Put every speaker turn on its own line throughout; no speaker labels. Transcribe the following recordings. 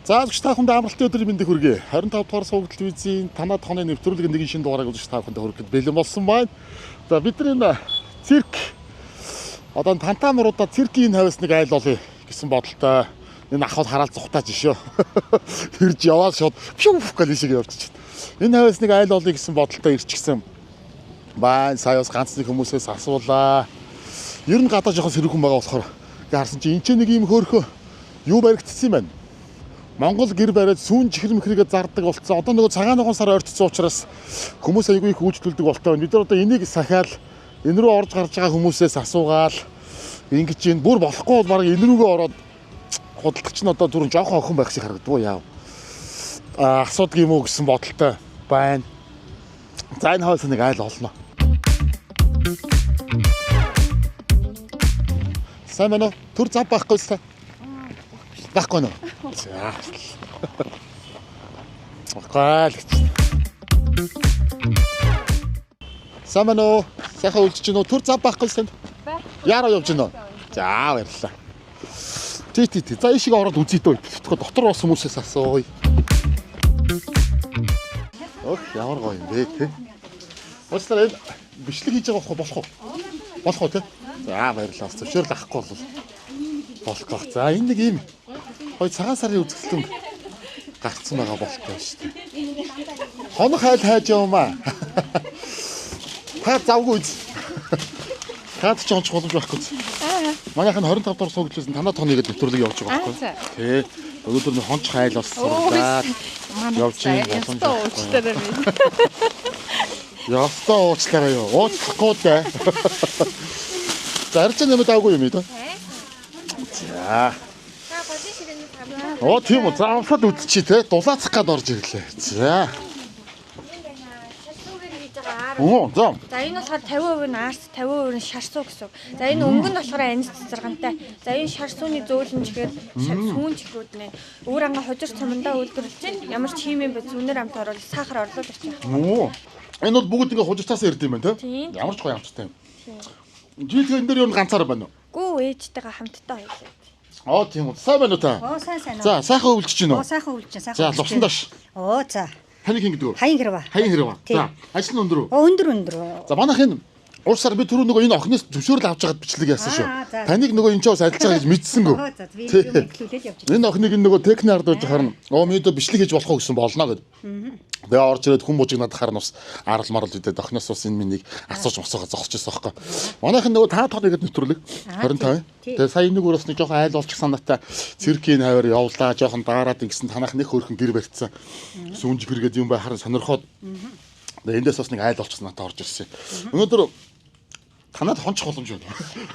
За үзэгч та бүхэнд амралтын өдрийн мэндийг хүргэе. 25 дугаар суугдал телевизийн танай тооны нэвтрүүлгийн нэгэн шинэ дугаарыг үзэгч та бүхэнд хүргэхэд бэлэн болсон байна. За бид нар энэ цирк одоо энэ Тантаа нуруудаа циркийн хавьс нэг айл олъё гэсэн бодолтой энэ ах бол хараал зүхтааж ишөө. Ирж яваад шууд пүх гэл ишиг явчихсан. Энэ хавьс нэг айл олъё гэсэн бодолтой ирчихсэн. Баа сая бас ганц нэг хүмүүсээс асуулаа. Ер нь гадаа жоохон сэрүүхэн байгаа болохоор ингээ харсан чинь энэ ч нэг юм хөөрхөө юу баригдсан юм байна. Монгол гэр бариад сүүн чихэр мэхрэгээ зардаг болцсон. Одоо нөгөө цагаан ногоон сар ойртсон учраас хүмүүс айгүй их үйлчлүүлдэг болтой байна. Бид нар одоо энийг сахиал энэ рүү орж гарч байгаа хүмүүсээс асуугаал ингэж энэ бүр болохгүй бол баг энэ рүүгээ ороод худалдагч нь одоо түрүүн жоохон охин байх шиг харагдав яав. А асуудаг юм уу гэсэн бодолтой байна. За энэ хойс нэг айл олно. Сайн байна уу? Төр зав байхгүй л та. Байхгүй нөө. За. Баггүй л гэж. Сайн байна уу? Сайхан үлдэж гинөө. Төр зав байхгүй л танд. Яараа явж гинөө. За баярлалаа. Тий тий тий. За ийшээ ороод үзье дөө. Тэгэхгүй дотор бас хүмүүсээс асууя. Ох ямар гоё юм бэ те. Уучлаарай энэ бичлэг хийж байгаа болох уу? Болох уу те? За баярлалаа. Зөвшөөрөл авахгүй бол болох байх. За энэ нэг ийм гоё цагаан сарын үзэсгэлэн гарцсан байгаа болтой шүү дээ. Хонох айл хайж явмаа. Та завгүй үз. Таад ч онч боломж байхгүй. Манайх нь 25 дугаар суугдлаас танаа тооны гэдэг нэвтрүүлэг явж байгаа байхгүй. Тий. Өнөөдөр нэг хонч хайл бас сурлаа. Явж юм боломж
уучлаарай би.
Ястаа уучлаарай юу. Уучлахгүй дээ. За арчаа нэмэд аагүй юм ээ. За.
Та голын ширээний тавьж.
Оо тийм үү. За амсаад үдчихье те. Дулаацах гад орж ирлээ. За.
Шарсуугаар хийж байгаа аар.
Оо за.
За энэ болохоор 50% нь арс, 50% нь шарсуу гэсэн. За энэ өнгө нь болохоор анис цэцэргантай. За энэ шарсууны зөөлөн чихэр сүүн чихрүүд нэ. Өөр анга хужир цумандаа үйлдвэрлэж байна. Ямар ч химийн бод зүнэр амт оруулах, сахар орлуулж байна.
Оо. Энэ бол бүгд ингээ хужиртаас ирд юм байна те.
Тийм.
Ямар ч гоё амттай юм. Жи тэгээ энэ дээр юу ганцаараа байна уу?
Гүү ээжтэйгээ хамтдаа хоёлаа.
Оо тийм үү. Сайн байна уу та?
Оо сайн сайн.
За сайхан өвлөж чинь
Оо
үү?
сайхан үлж чинь сайхан.
За
үлж
лувсан
чинь.
даш.
Оо за.
Таны хин гэдэг үү?
Хаян хэрвээ.
Хаян хэрэг ба.
Тийм.
За ажил нь өндөр үү?
Оо өндөр өндөр.
За манайх энэ уур сар би түрүү нөгөө энэ охиноос зөвшөөрөл авч байгаад бичлэг яасан шүү.
Аа, за.
Таныг нөгөө энэ ч бас адилж байгаа гэж мэдсэнгүү.
Оо за би
Тий.
юм ихлүүлээд явж байна.
Энэ охиныг нөгөө техник ард байж харна. Оо миний дөө бичлэг хийж болох уу гэсэн болно гэд. Тэгээ орж ирээд хүн бужиг надад харна бас арал марал үдээд охиноос бас энэ минийг асууж масуугаа зогсож байсан байхгүй. Манайх нөгөө та тоо нэгэд нэвтрүүлэг 25.
тий.
Тэгээ сая нэг өрөөс нэг жоохон айл болчих санаатай циркийн хавар явлаа жоохон daarаад ингэсэн танах нэг хөөрхөн гэр барьцсан. Сүүнж хэрэгэд юм бай харан сонирхоод. Тэгээ эндээс бас нэг айл болчих санаатай орж ирсэн. Өнөөдөр танад хончих боломж байна.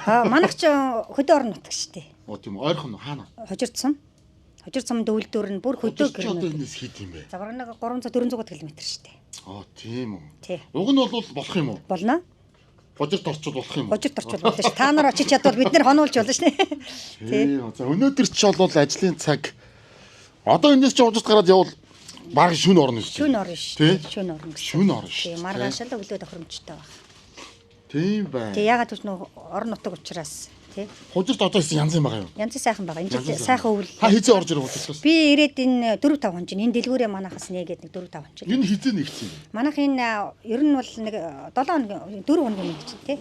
Аа манайх ч хөдөө орон нутаг штэ.
Оо тийм үү, ойрхон уу хаана?
Хожир цум. Хожир цумд үйлдвэр нь бүр хөдөө
Хожирч одоо
гэрнүүд.
энэс хэд юм бэ?
За бараг нэг 300 400 км штэ.
Аа тийм үү.
Тий.
Уг нь бол болох юм уу?
Болно.
Хожирт орчвол болох юм уу?
Хожирт орчвол болно ш. Та нар очиж чадвал бид нэр хонуулж болно шнэ. Тий.
Тийм. За өнөөдөр ч бол ажлын цаг. Одоо эндээс чи хожирт гараад явбал баг шүн орно шүү.
Шүн орно штэ.
Тий.
Шүн орно гэсэн.
Шүн орно шүү.
Тий. Маргааш л өглөө тохиромжтой баг.
Тийм байна.
Тий ягаад гэвэл нөө орон нутаг учраас тий.
Хожирт одоо исэн янз юм байгаа юу?
Янз сайхан байгаа. Энэ
Янз
жил сайхан өвөл.
Та хизээ орж ирэх хожиртоос?
Би ирээд энэ 4 5 хоног чинь энэ дэлгүүрээ манайхас нээгээд нэг 4 5 хоног.
Энэ хизээ нэгцэн юм.
Манайх энэ ер нь бол нэг 7 хоног 4 хоногийн өмнө чинь тий.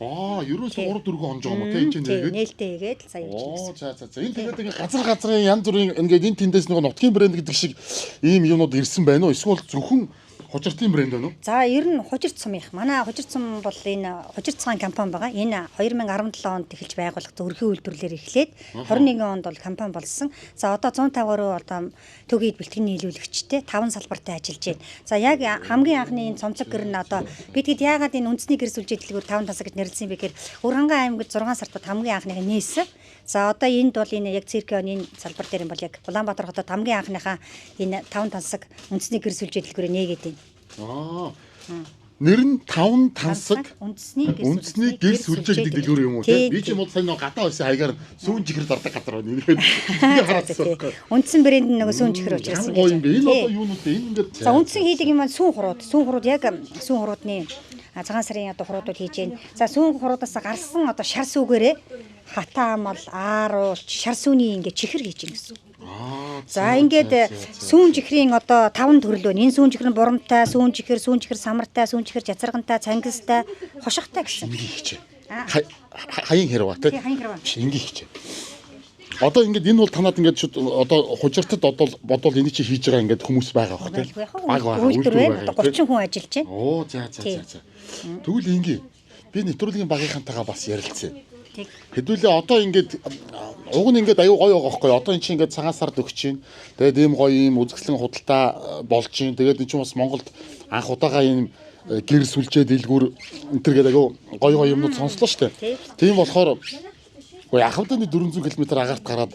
Аа, ерөөсөө 3 4 хоног юм уу те энэ чинь
Тий,
нэгээд.
нээлттэй хийгээд л сая явж
Оо,
байна.
за за за. Энэ тэгээд ингээ газар газрын янз бүрийн ингээд энэ тэндээс нөгөө нутгийн брэнд гэдэг шиг ийм юмнууд ирсэн байна уу? Эсвэл зөвхөн хожиртын брэнд байна уу?
За ер нь хужир цум их. Манай хужир цум бол энэ хужир цагаан компани байгаа. Энэ 2017 онд эхэлж байгуулах өрхөн үйлдвэрлэлээр эхлээд 21 онд бол компани болсон. За одоо 150 гаруй одоо төгийн эд бэлтгэн нийлүүлэгчтэй 5 салбартай ажиллаж байна. За яг хамгийн анхны энэ цомцог гэр нь одоо бид хэд яагаад энэ үндэсний гэр сүлжээ дэлгүүр 5 тасаг гэж нэрлсэн бэ гэхээр Үрханган аймагт 6 сард хамгийн анхных нь нээсэн. За одоо энд бол энэ яг циркийн энэ салбар дээр юм бол яг Улаанбаатар хотод хамгийн анхныхаа энэ 5 тансаг үндэсний гэр сүлжээ дэлгүүрээ нээгээд байна.
Аа. Нэр нь 5 тансаг
үндэсний гэр
үндэсний гэр сүлжээ гэдэг дэлгүүр юм уу те? Би ч юм бол сайн нэг гадаа байсан хаягаар сүүн чихэр зардаг газар байна. Ингээд
Тий,
хараадсан.
тий. Үндсэн брэнд нь нөгөө сүүн чихэр учраас
Ямар гоё юм бэ? Энэ
Тий.
одоо юунууд вэ? Энэ ингээд
За үндсэн хийдэг юм маань сүүн хурууд. Сүүн хурууд яг сүүн хуруудны цагаан сарын одоо хуруудууд хийж гэн. За сүүн хуруудаас гарсан одоо шар сүгээрээ хатаамал, ааруулч, шар сүний ингээд чихэр хийж гэн гэсэн.
Аа.
За ингээд сүүн чихрийн одоо 5 төрөл байна. Энэ сүүн чихэр нь бурамтай, сүүн чихэр, сүүн чихэр самартай, сүүн чихэр жацаргантай, цангистай, хошигтой гэсэн.
Ингийн хичээ. Хаян хэрваа тий.
Хаян хэрваа.
Биш ингийн хичээ. Одоо ингээд энэ бол танад ингээд шууд одоо хужиртад одоо бодвол энийг чи хийж байгаа ингээд хүмүүс байгаа бох тий.
Баг байгаа. Үйлдвэр байна. Одоо 30 хүн ажиллаж байна.
Оо за за за за. Тэгвэл ингийн би нэвтрүүлгийн багийнхантайгаа бас ярилцъя. Хэдүүлээ одоо ингээд уг нь ингээд аюу гоё байгаа байхгүй. Одоо эн чинь ингээд цагаан сард өгч чинь. Тэгээд ийм гоё ийм үзэсгэлэн худалдаа болж чинь. Тэгээд эн чинь бас Монголд анх удаага ийм гэр сүлжээ дэлгүүр энэ төр гэдэг аюу гоё гоё юмнууд сонслоо шүү дээ. Тийм болохоор үгүй ахвданы 400 км агарт гараад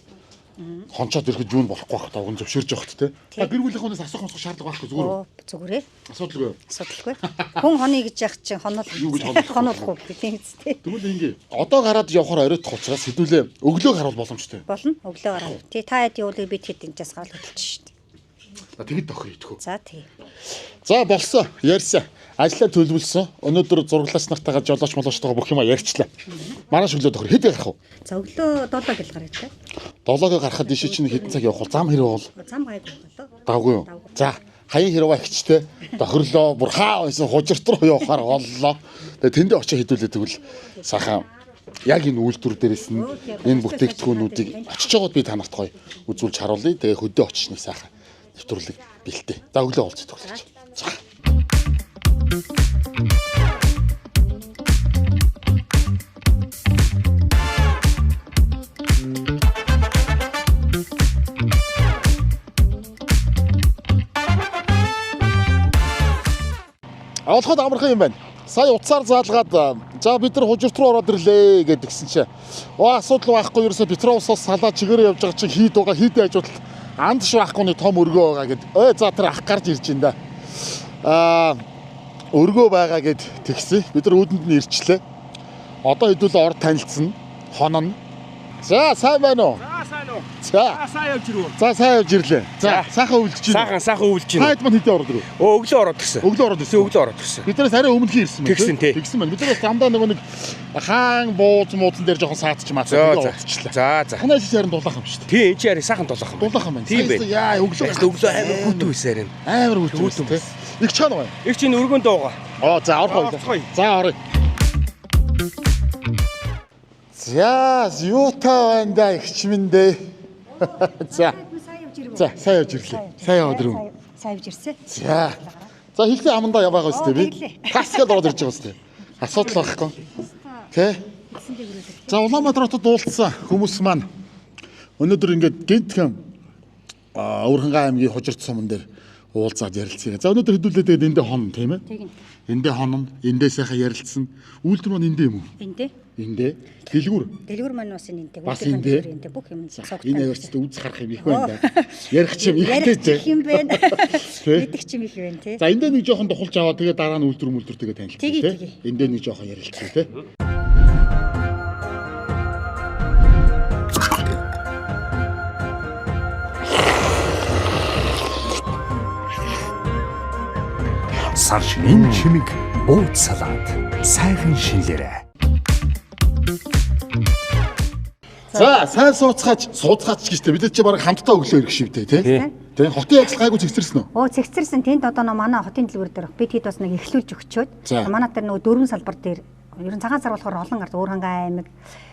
хончоод ирэхэд юун болохгүй байх та уг нь зөвшөөрж явах тэ. Та гэр бүлийнхээс асуух мосох шаардлага байхгүй зүгээр үү?
Зүгээрээ.
Асуудалгүй.
Асуудалгүй. Хүн хоно гэж яах чинь хонол хоноолохгүй тийм үстэй.
Тэгвэл ингээ одоо гараад явахаар оройтох учраас хэдүүлээ өглөө гарвал боломжтой.
Болно. Өглөө гарав. Тий та хэд явуулыг бид хэд энэчээс гарал хөдөлж шít.
За тэгэд тохиё итгэв.
За тий.
За болсон. Ярьсан. Ажлаа төлөвлөсөн. Өнөөдөр зураглаач нартайгаа жолооч молоочтойгоо бүх юма ярьчлаа. Маргааш өглөө тохир хэд гарах вэ?
За өглөө 7 гэл гарах та.
7-г гарахад ийшээ чинь хэдэн цаг явах вэ? Зам хэрэг бол?
Зам гайгүй болоо.
Давгүй юу? За хаян хэрвээ ихчтэй тохирлоо. Бүр хаа байсан хужирт руу явахаар боллоо. Тэгээ тэндээ очиж хэдүүлээ тэгвэл сайхан яг энэ үйлдвэр дээрээс нь энэ бүтээгдэхүүнүүдийг очиж байгаад би та нарт гоё үзүүлж харуулъя. Тэгээ хөдөө очиж нэг сайхан нэвтрүүлэг бэлтээ. За өглөө уулзъя түлхэж. За. Олоход амархан юм байна. Сая утсаар заалгаад за бид нар хужирт руу ороод ирлээ гэдгсэн чинь. Оо асуудал байхгүй ерөөсө Петровсоос салаа чигээрээ явж байгаа чинь хийд байгаа хийдэ хажуудал андш байхгүй нэг том өргөө байгаа гэд. Ой за тэр ах гарч ирж байна да. Өргөө байгаа гэд тэгсэн. Бид нар үүдэнд нь ирчлээ. Одоо хэдүүлээ ор танилцсан. Хонон. За сайн байна уу?
За сайн уу?
За
сайн явж ирв.
За сайн явж ирлээ. За сайхан өвлөж байна.
Сайхан өвлөж байна.
Хайд мань хэдий ороод ирв?
Өө өглөө ороод ирсэн.
Өглөө ороод ирсэн.
Өглөө ороод ирсэн.
Биднээс арай өмнөхөн ирсэн байна.
Тэгсэн тий.
Тэгсэн байна. Бид нар бас замдаа нөгөө нэг хаан бууз мууцан дээр жоохон саадч маацаа тэгээ уулзчлаа.
За за.
Танай шиш харин дулаахан юм шүү дээ.
Тий энэ чи харин сайхан дулаахан.
Дулаахан байна.
Тийм байна.
Яа өглөө
өглөө амар хүйтэн байсан харин.
Амар хүйтэн байсан тий. Их чана байна.
Их чинь өргөн дууга.
Оо за орох гоё. За оръё. За юутай байна да ихч минь дээ. За. За сайн явж ирлээ. Сайн яваад ирэв.
Сайн явж ирсэн.
За. За хэлсэн амандаа яваа байгаа үстэй би. Тасгаад ороод ирж байгаа үстэй. Асуудал байхгүй. Тэ? За Улаанбаатар хотод уулзсан хүмүүс маань өнөөдөр ингээд гинтхэн Өвөрхангай аймгийн Хужирт суман дээр уулзаад ярилцъя. За өнөөдөр хэдүүлээ тэгээд эндээ хонно тийм ээ?
Тэгнь.
Эндээ хонно, эндээ сайхан ярилцсан. Үйлдвэр маань эндээ юм уу?
Эндээ.
Эндээ. Дэлгүүр.
Дэлгүүр маань бас энэ эндээ.
Бас эндээ.
Эндээ бүх юм цогтой.
Энэ авирчтай үз харах юм их байна да. Ярих чим ихтэй
те. Ярих юм байна. Мэдэх чим их байна те.
За эндээ нэг жоохон тухалж аваа тэгээ дараа нь үйлдвэр мүлдвэр тэгээ танилцъя те. Эндээ нэг жоохон ярилцъя те.
Сар шинийн чимэг бууз салат сайхан шинлээрэ.
За сайн сууцгаач сууцгаач гэж тэ бид чи бараг хамтдаа өглөө ирэх шивтэй тий. Тэ хотын ажил гайгүй цэгцэрсэн үү?
Оо цэгцэрсэн. Тэнд одоо нөө манай хотын дэлгүүр дээр бид хэд бас нэг эхлүүлж өгчөөд манай дээр нөгөө дөрвөн салбар дээр ер нь цагаан сар болохоор олон гард Уурхангай аймаг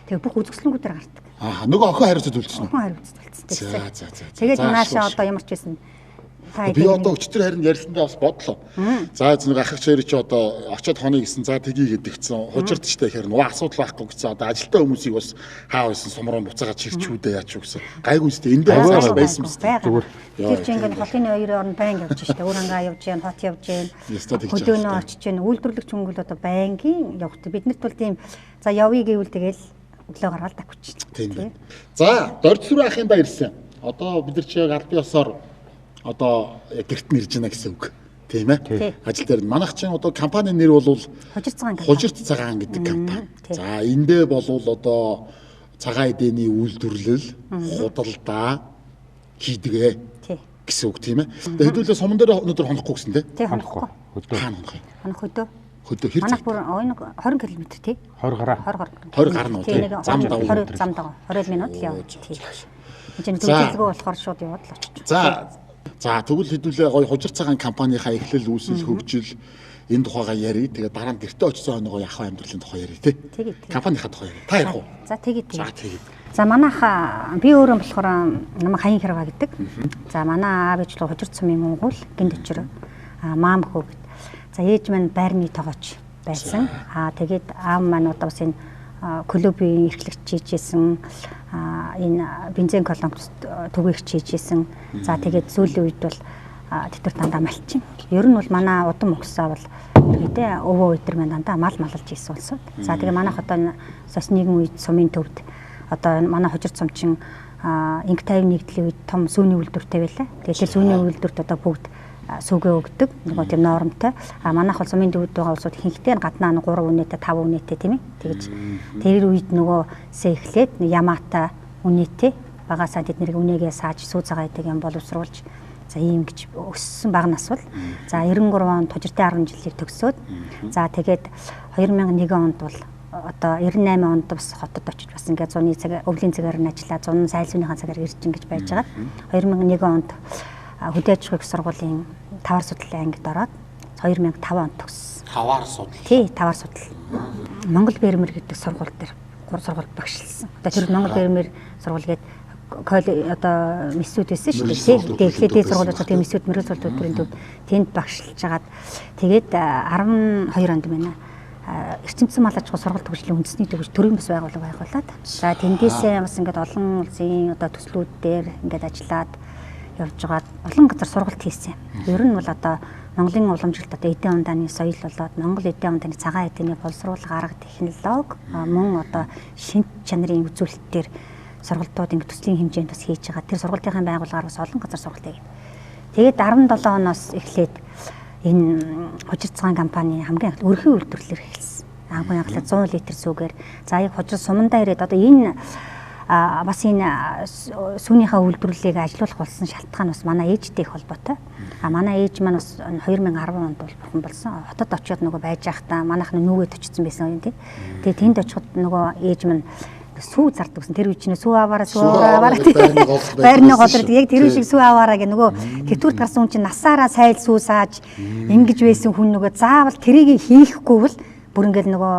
тэгээ бүх үзэсгэлэнгүүдээр гардаг.
Аа нөгөө охин хариуцад үлдсэн үү?
Охин хариуцад үлдсэн.
За за за.
Тэгээд наашаа одоо ямар ч байсан
би одоо өчтөр харин ярьсандаа бас бодлоо. За нэг ахагч хоёр чи одоо очиод хонё гэсэн за тгий гэдэгцэн. Хужирд ч тэгэхээр нуа асуудал байхгүй гэсэн. Одоо ажилтаа хүмүүсийг бас хаа байсан сум руу буцаагаад чирчүүдээ яач юу гэсэн. Гайгүй үстэй эндээ бас байсан биз дээ.
Зүгээр. Тэр чинь ингээд холын хоёрын орн байнг явж штэ. Уурхангай явж гэн, хот явж гэн. Хөдөөнөө очиж гэн. Үйлдвэрлэгч хөнгөл одоо байнгын явах. Биднэрт бол тийм за явъя гэвэл тэгэл өглөө гаргаад давчих.
Тийм байна. За, Доржсүр ахын да ирсэн. Одоо бид нар чи яг аль биесоор одоо гэрт нь ирж байна гэсэн үг. Тийм ээ. Ажил дээр манайх чинь одоо компани нэр бол
Хужирт цагаан компани.
Хужирт цагаан гэдэг компани. За эндээ болвол одоо цагаан эдэний үйлдвэрлэл, худалдаа хийдэг гэсэн үг тийм ээ. Тэгээ хэдүүлээ суман дээр өнөөдөр хонохгүй гэсэн тийм.
Тий хонохгүй.
Хөдөө. Хаана хонох юм?
Хонох хөдөө.
Хөдөө хэр
Манайх бүр 20 км тий.
20 гараа.
20
20 гарна уу тий. Зам давуу.
20 зам давуу. 20 минут л яв. Тий. Энэ төвлөлгөө болохоор шууд яваад л очиж.
За тэгвэл хэдүүлээ гоё хужир цагаан компанийнхаа эхлэл үүсэл хөгжил энэ тухайгаа ярив. Тэгээ дараа нь гэртээ очисон хоногоо яах вэ амьдралын тухай ярив тий. Компанийнхаа тухай ярив. Та ярих уу?
За тэгээ.
За тэгээ.
За манайх би өөрөө болохоор намайг Хаян Хэрва гэдэг. За манай аав ээж л хужир цумын унгуул гинт өчр маам хөө гэд. За ээж маань байрны тогооч байсан. Аа тэгээд аав маань одоо бас энэ клубын эрхлэгч хийжсэн, энэ бензин колонкт түгээгч хийжсэн. За тэгээд сүүлийн үед бол тэд нар дандаа малчин. Ер нь бол манай удам угсаа бол ерөөдөө өвөө өдр маань дандаа мал малалж ийсэн улсууд. За тэгээ манайх одоо сос нийгэм үед сумын төвд одоо манай хужир цумчин инг 50 нэгдлийн үед том сүүний үйлдвэртэй байлаа. Тэгээд тэр сүүний үйлдвэрт одоо бүгд сүгэ өгдөг. Нөгөө тийм нормтой. А манайх бол сумын төвд байгаа улсууд ихэнхдээ гаднаа 3 үнэтэй 5 үнэтэй тийм ээ. Тэгэж тэр үед нөгөө сэ эхлээд ямаатай үнэтэй багасаа тэд нэрийг үнэгээ сааж сүү цагаа идэг юм боловсруулж за ийм гэж өссөн баг нас бол за 93 онд хужиртай 10 жилийг төгсөөд за тэгээд 2001 онд бол одоо 98 онд бас хотод очиж бас ингээд зуны цаг өвлийн цагаар нь ажиллаа зун сайлсвныхаа цагаар ирж ингэж байж байгаа. 2001 онд хөдөө аж ахуйн сургуулийн тавар судлалын ангид ороод 2005 онд төгссөн.
Тавар судлал.
Тий, тавар судлал. Монгол Бермер гэдэг сургууль дээр 3 сургуульд багшилсан. Одоо тэр Монгол Бермер сургууль гээд одоо мэссүүд байсан шүү дээ. Тэгээ эхлээд дээд сургууль байгаа тийм мэссүүд мэрэгжил сургууль төлбөрийн төв тэнд багшилж хагаад тэгээд 12 онд байна. Эрчимцэн мал аж ахуй сургалт хөгжлийн үндэсний төвөж төрийн бас байгууллага байгуулад. За тэндээсээ бас ингээд олон улсын одоо төслүүд дээр ингээд ажиллаад явж байгаад олон газар сургалт хийсэн. Ер нь бол одоо Монголын уламжлалт одоо эдийн ундааны соёл болоод Монгол эдийн ундааны цагаан эдийн боловсруулах арга технологи мөн одоо шинж чанарын үзүүлэлтээр сургалтууд ингээд төслийн хэмжээнд бас хийж байгаа. Тэр сургалтын байгууллагаар бас олон газар сургалт хийгээд. Тэгээд 17 оноос эхлээд энэ хужир цагаан компани хамгийн анх өрхөн үйлдвэрлэлээр эхэлсэн. Хамгийн анх 100 литр сүүгээр за яг хужир сумандаа ирээд одоо энэ бас энэ сүүнийхээ үйлдвэрлэлийг ажилуулах болсон шалтгаан бас манай ээжтэй их холбоотой. А манай ээж маань бас 2010 онд бол бурхан болсон. Хотод очиод нөгөө байж байхдаа манайх нүгэд очсон байсан юм тий. Тэгээ тэнд очиход нөгөө ээж маань сүү зардаг гэсэн. Тэр үе чинь сүү аваараа сүү аваараа байрны голор яг тэр үе шиг сүү аваараа гэх нөгөө тэтгэврт гарсан хүн чинь насаараа сайл сүү сааж ингэж байсан хүн нөгөө заавал тэрийг хийхгүй бол бүр ингээл нөгөө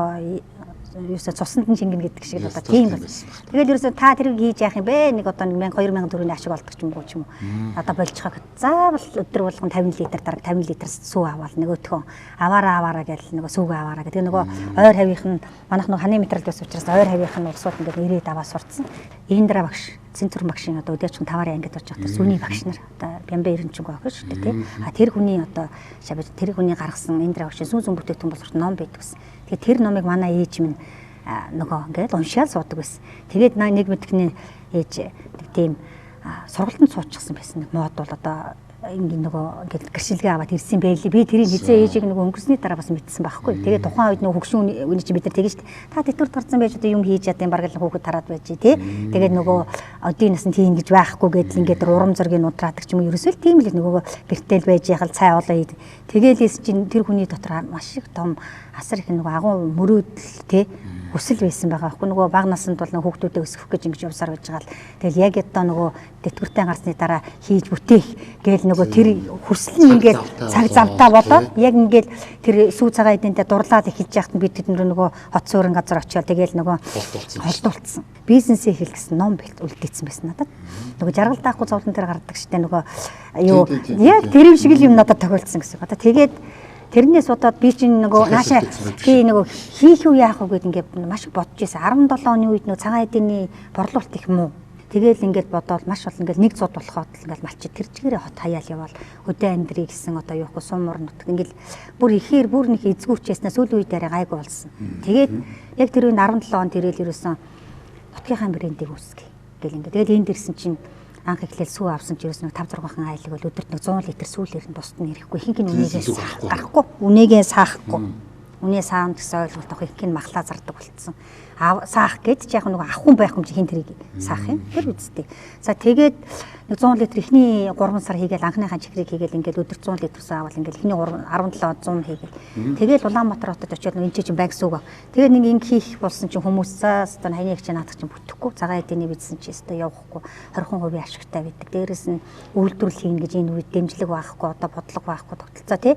ерөөсө цуснд нь шингэнэ гэдэг шиг л одоо тийм бол. Тэгэл ерөөсө та тэрийг хийж яах юм бэ? Нэг одоо 1000 2000 төгрөгийн ашиг олдог ч юм уу ч юм уу. Одоо болчихоо гэд. Заавал өдөр болгон 50 литр дараг 50 литр сүү аваал нөгөөтгөө аваараа аваараа гэл нөгөө сүүгээ аваараа гэх. Тэгээ нөгөө ойр хавийнх нь манайх нөгөө ханы материал байсан учраас ойр хавийнх нь улсууд ингээд ирээд аваа сурцсан. Индра багш, Цэнцүр багшийн одоо өдөөчхөн таварын ангид орж байхдаа сүүний багш нар одоо Бямбэ Эренчүнг охин шүү дээ тий. А тэр хүний одоо шавж тэр хүний гаргасан Индра багшийн сүүн сүүн бүтээгдэхүүн боловсрол ном байдаг гэсэн. Тэгээд тэр номыг манай ээж минь нөгөө ингээд уншаал суудаг байсан. Тэгээд нэг мэдхний ээж тийм сургалтанд суучихсан байсан. Нэг мод бол одоо ингээд нөгөө ингээд гэршилгээ аваад ирсэн байлээ. Би тэрийг хизээ ээжийг нөгөө өнгөрсний дараа бас мэдсэн байхгүй. Тэгээд тухайн үед нөгөө хөгшин үний чинь бид нар тэгэн шүү дээ. Та тэтгэврт гарсан байж одоо юм хийж яд юм бараг л хүүхэд тараад байж тий. Тэгээд нөгөө одийн насанд тийм гэж байхгүй гэдэл ингээд урам зоригийн нудраадаг ч юм уу. Ерөөсөө л тийм л нөгөө гэртэл байж яхал цай олон хийд. Тэгээл эс чинь тэр хүний дотор маш их том асар их нөгөө агуу мөрөөдөл тий хүсэл байсан байгаа байхгүй. Нөгөө бага насанд бол нөгөө хүүхдүүдээ өсгөх гэж ингэж явсаар байж байгаа л. Тэгэл яг одоо нөгөө тэтгэвртэй гарсны дараа хийж бүтээх гээл нөгөө тэр хүсэл нь ингээд цаг завтаа болоод яг ингээд тэр сүү цагаан эдэнтэй дурлаад эхэлж яхад нь бид тэд нөгөө хот суурин газар очиод тэгэл нөгөө холдуулсан. Бизнесээ эхэл гэсэн ном үлдээсэн байсан надад. Нөгөө жаргал даахгүй зовлон дээр гардаг штэ нөгөө юу яг тэр юм шиг л юм надад тохиолдсон гэсэн. Одоо тэгээд тэрнээс удаад би чинь нөгөө наашаа би нөгөө хийх үү яах вэ гэд ингээд маш бодож ирсэн. 17 оны үед нөгөө цагаан эдийн борлуулалт их муу. Тэгээл ингээд бодоол маш олон ингээд нэг зуд болоход л ингээд малчи тэр чигээрээ хот хаяал яваал хөдөө амьдрий гэсэн одоо юу ихгүй сум мур нутг ингээд бүр ихээр бүр нэг эзгүүрчээснээ сүүлийн үед арай гайгүй болсон. Тэгээд яг тэр үед 17 онд ирээл ерөөсөн нутгийнхаа брендийг үүсгэе гэл ингээд тэгэл энд ирсэн чинь анх эхлээл сүү авсан ч ерөөс нэг 5 6 айлыг бол өдөрт нэг 100 литр сүүлээр нь бусд нь ирэхгүй ихэнх нь үнээгээ гарахгүй үнээгээ саахгүй үнээ саана гэсэн ойлголт авах ихэнх нь махлаа зардаг болцсон. Саах гээд ч яг нэг авах хүн байхгүй юм чи хин тэрийг саах юм тэр үсттэй. За тэгээд Нэг 100 литр эхний 3 сар хийгээл анхныхаа чихрийг хийгээл ингээл өдөр 100 литр ус авал ингээл эхний 17 100 хийгээл. Тэгэл Улаанбаатар хотод очиод энэ чинь банк сүүг. Тэгээ нэг ингэ хийх болсон чинь хүмүүс цаас одоо хаяг чинь наадах чинь бүтэхгүй. Цагаан эдийн бизнес чинь өстой явахгүй 20% ашигтай байдаг. Дээрээс нь үйлдвэрлэл хийнэ гэж энэ үед дэмжлэг байхгүй, одоо бодлого байхгүй тогтолцоо тий.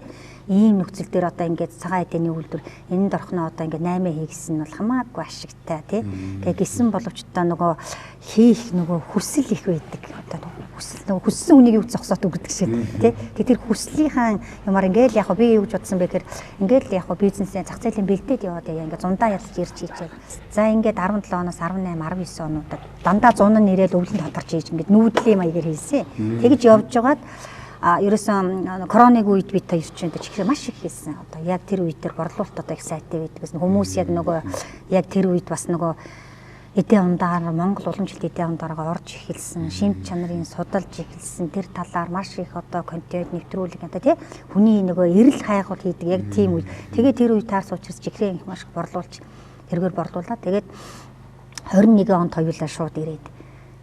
Ийм нөхцөл дээр одоо ингээд цагаан эдийн үйлдвэр энэнд орохноо одоо ингээд 8 хийгсэн нь бол хамаагүй ашигтай тий. Тэгээ гисэн боловч одоо нөгөө хийх нөгөө хүсэл их байдаг. Одоо хүсэл нөгөө хүссэн хүнийг юу зогсоот өгдөг шиг тий. Тэгээ тэр хүслийнхаа юмар ингээл яг би юу гэж бодсон бэ гэхээр ингээл яг бизнесээ зах зээлийн бэлдээд яваад яа ингээд зундаа ялж ирж хийжээ. За ингээд 17 оноос 18 19 онуудад дандаа зун нь ирээл өвлөнд тодорч хийж ингээд нүүдлийн маягаар хийсэн. Тэгж явж байгаад ерөөсөн коронавиг үед бид хоёр чинь чихрээ маш их хийсэн. Одоо яг тэр үед тэр борлуулалт одоо их сайтай байдаг гэсэн. Хүмүүс яг нөгөө яг тэр үед бас нөгөө эдийн ундаар Монгол уламжлалт эдийн ундаараа орж эхэлсэн, шимт чанарын судалж эхэлсэн. Тэр талаар маш их одоо контент нэвтрүүлэг одоо тий хүний нөгөө эрэл хайгуул хийдэг яг тийм үед. Тэгээ тэр үед таарсан учраас чихрээ их маш их борлуулж тэргээр борлуулаад тэгээд 21 онд хоёулаа шууд ирээд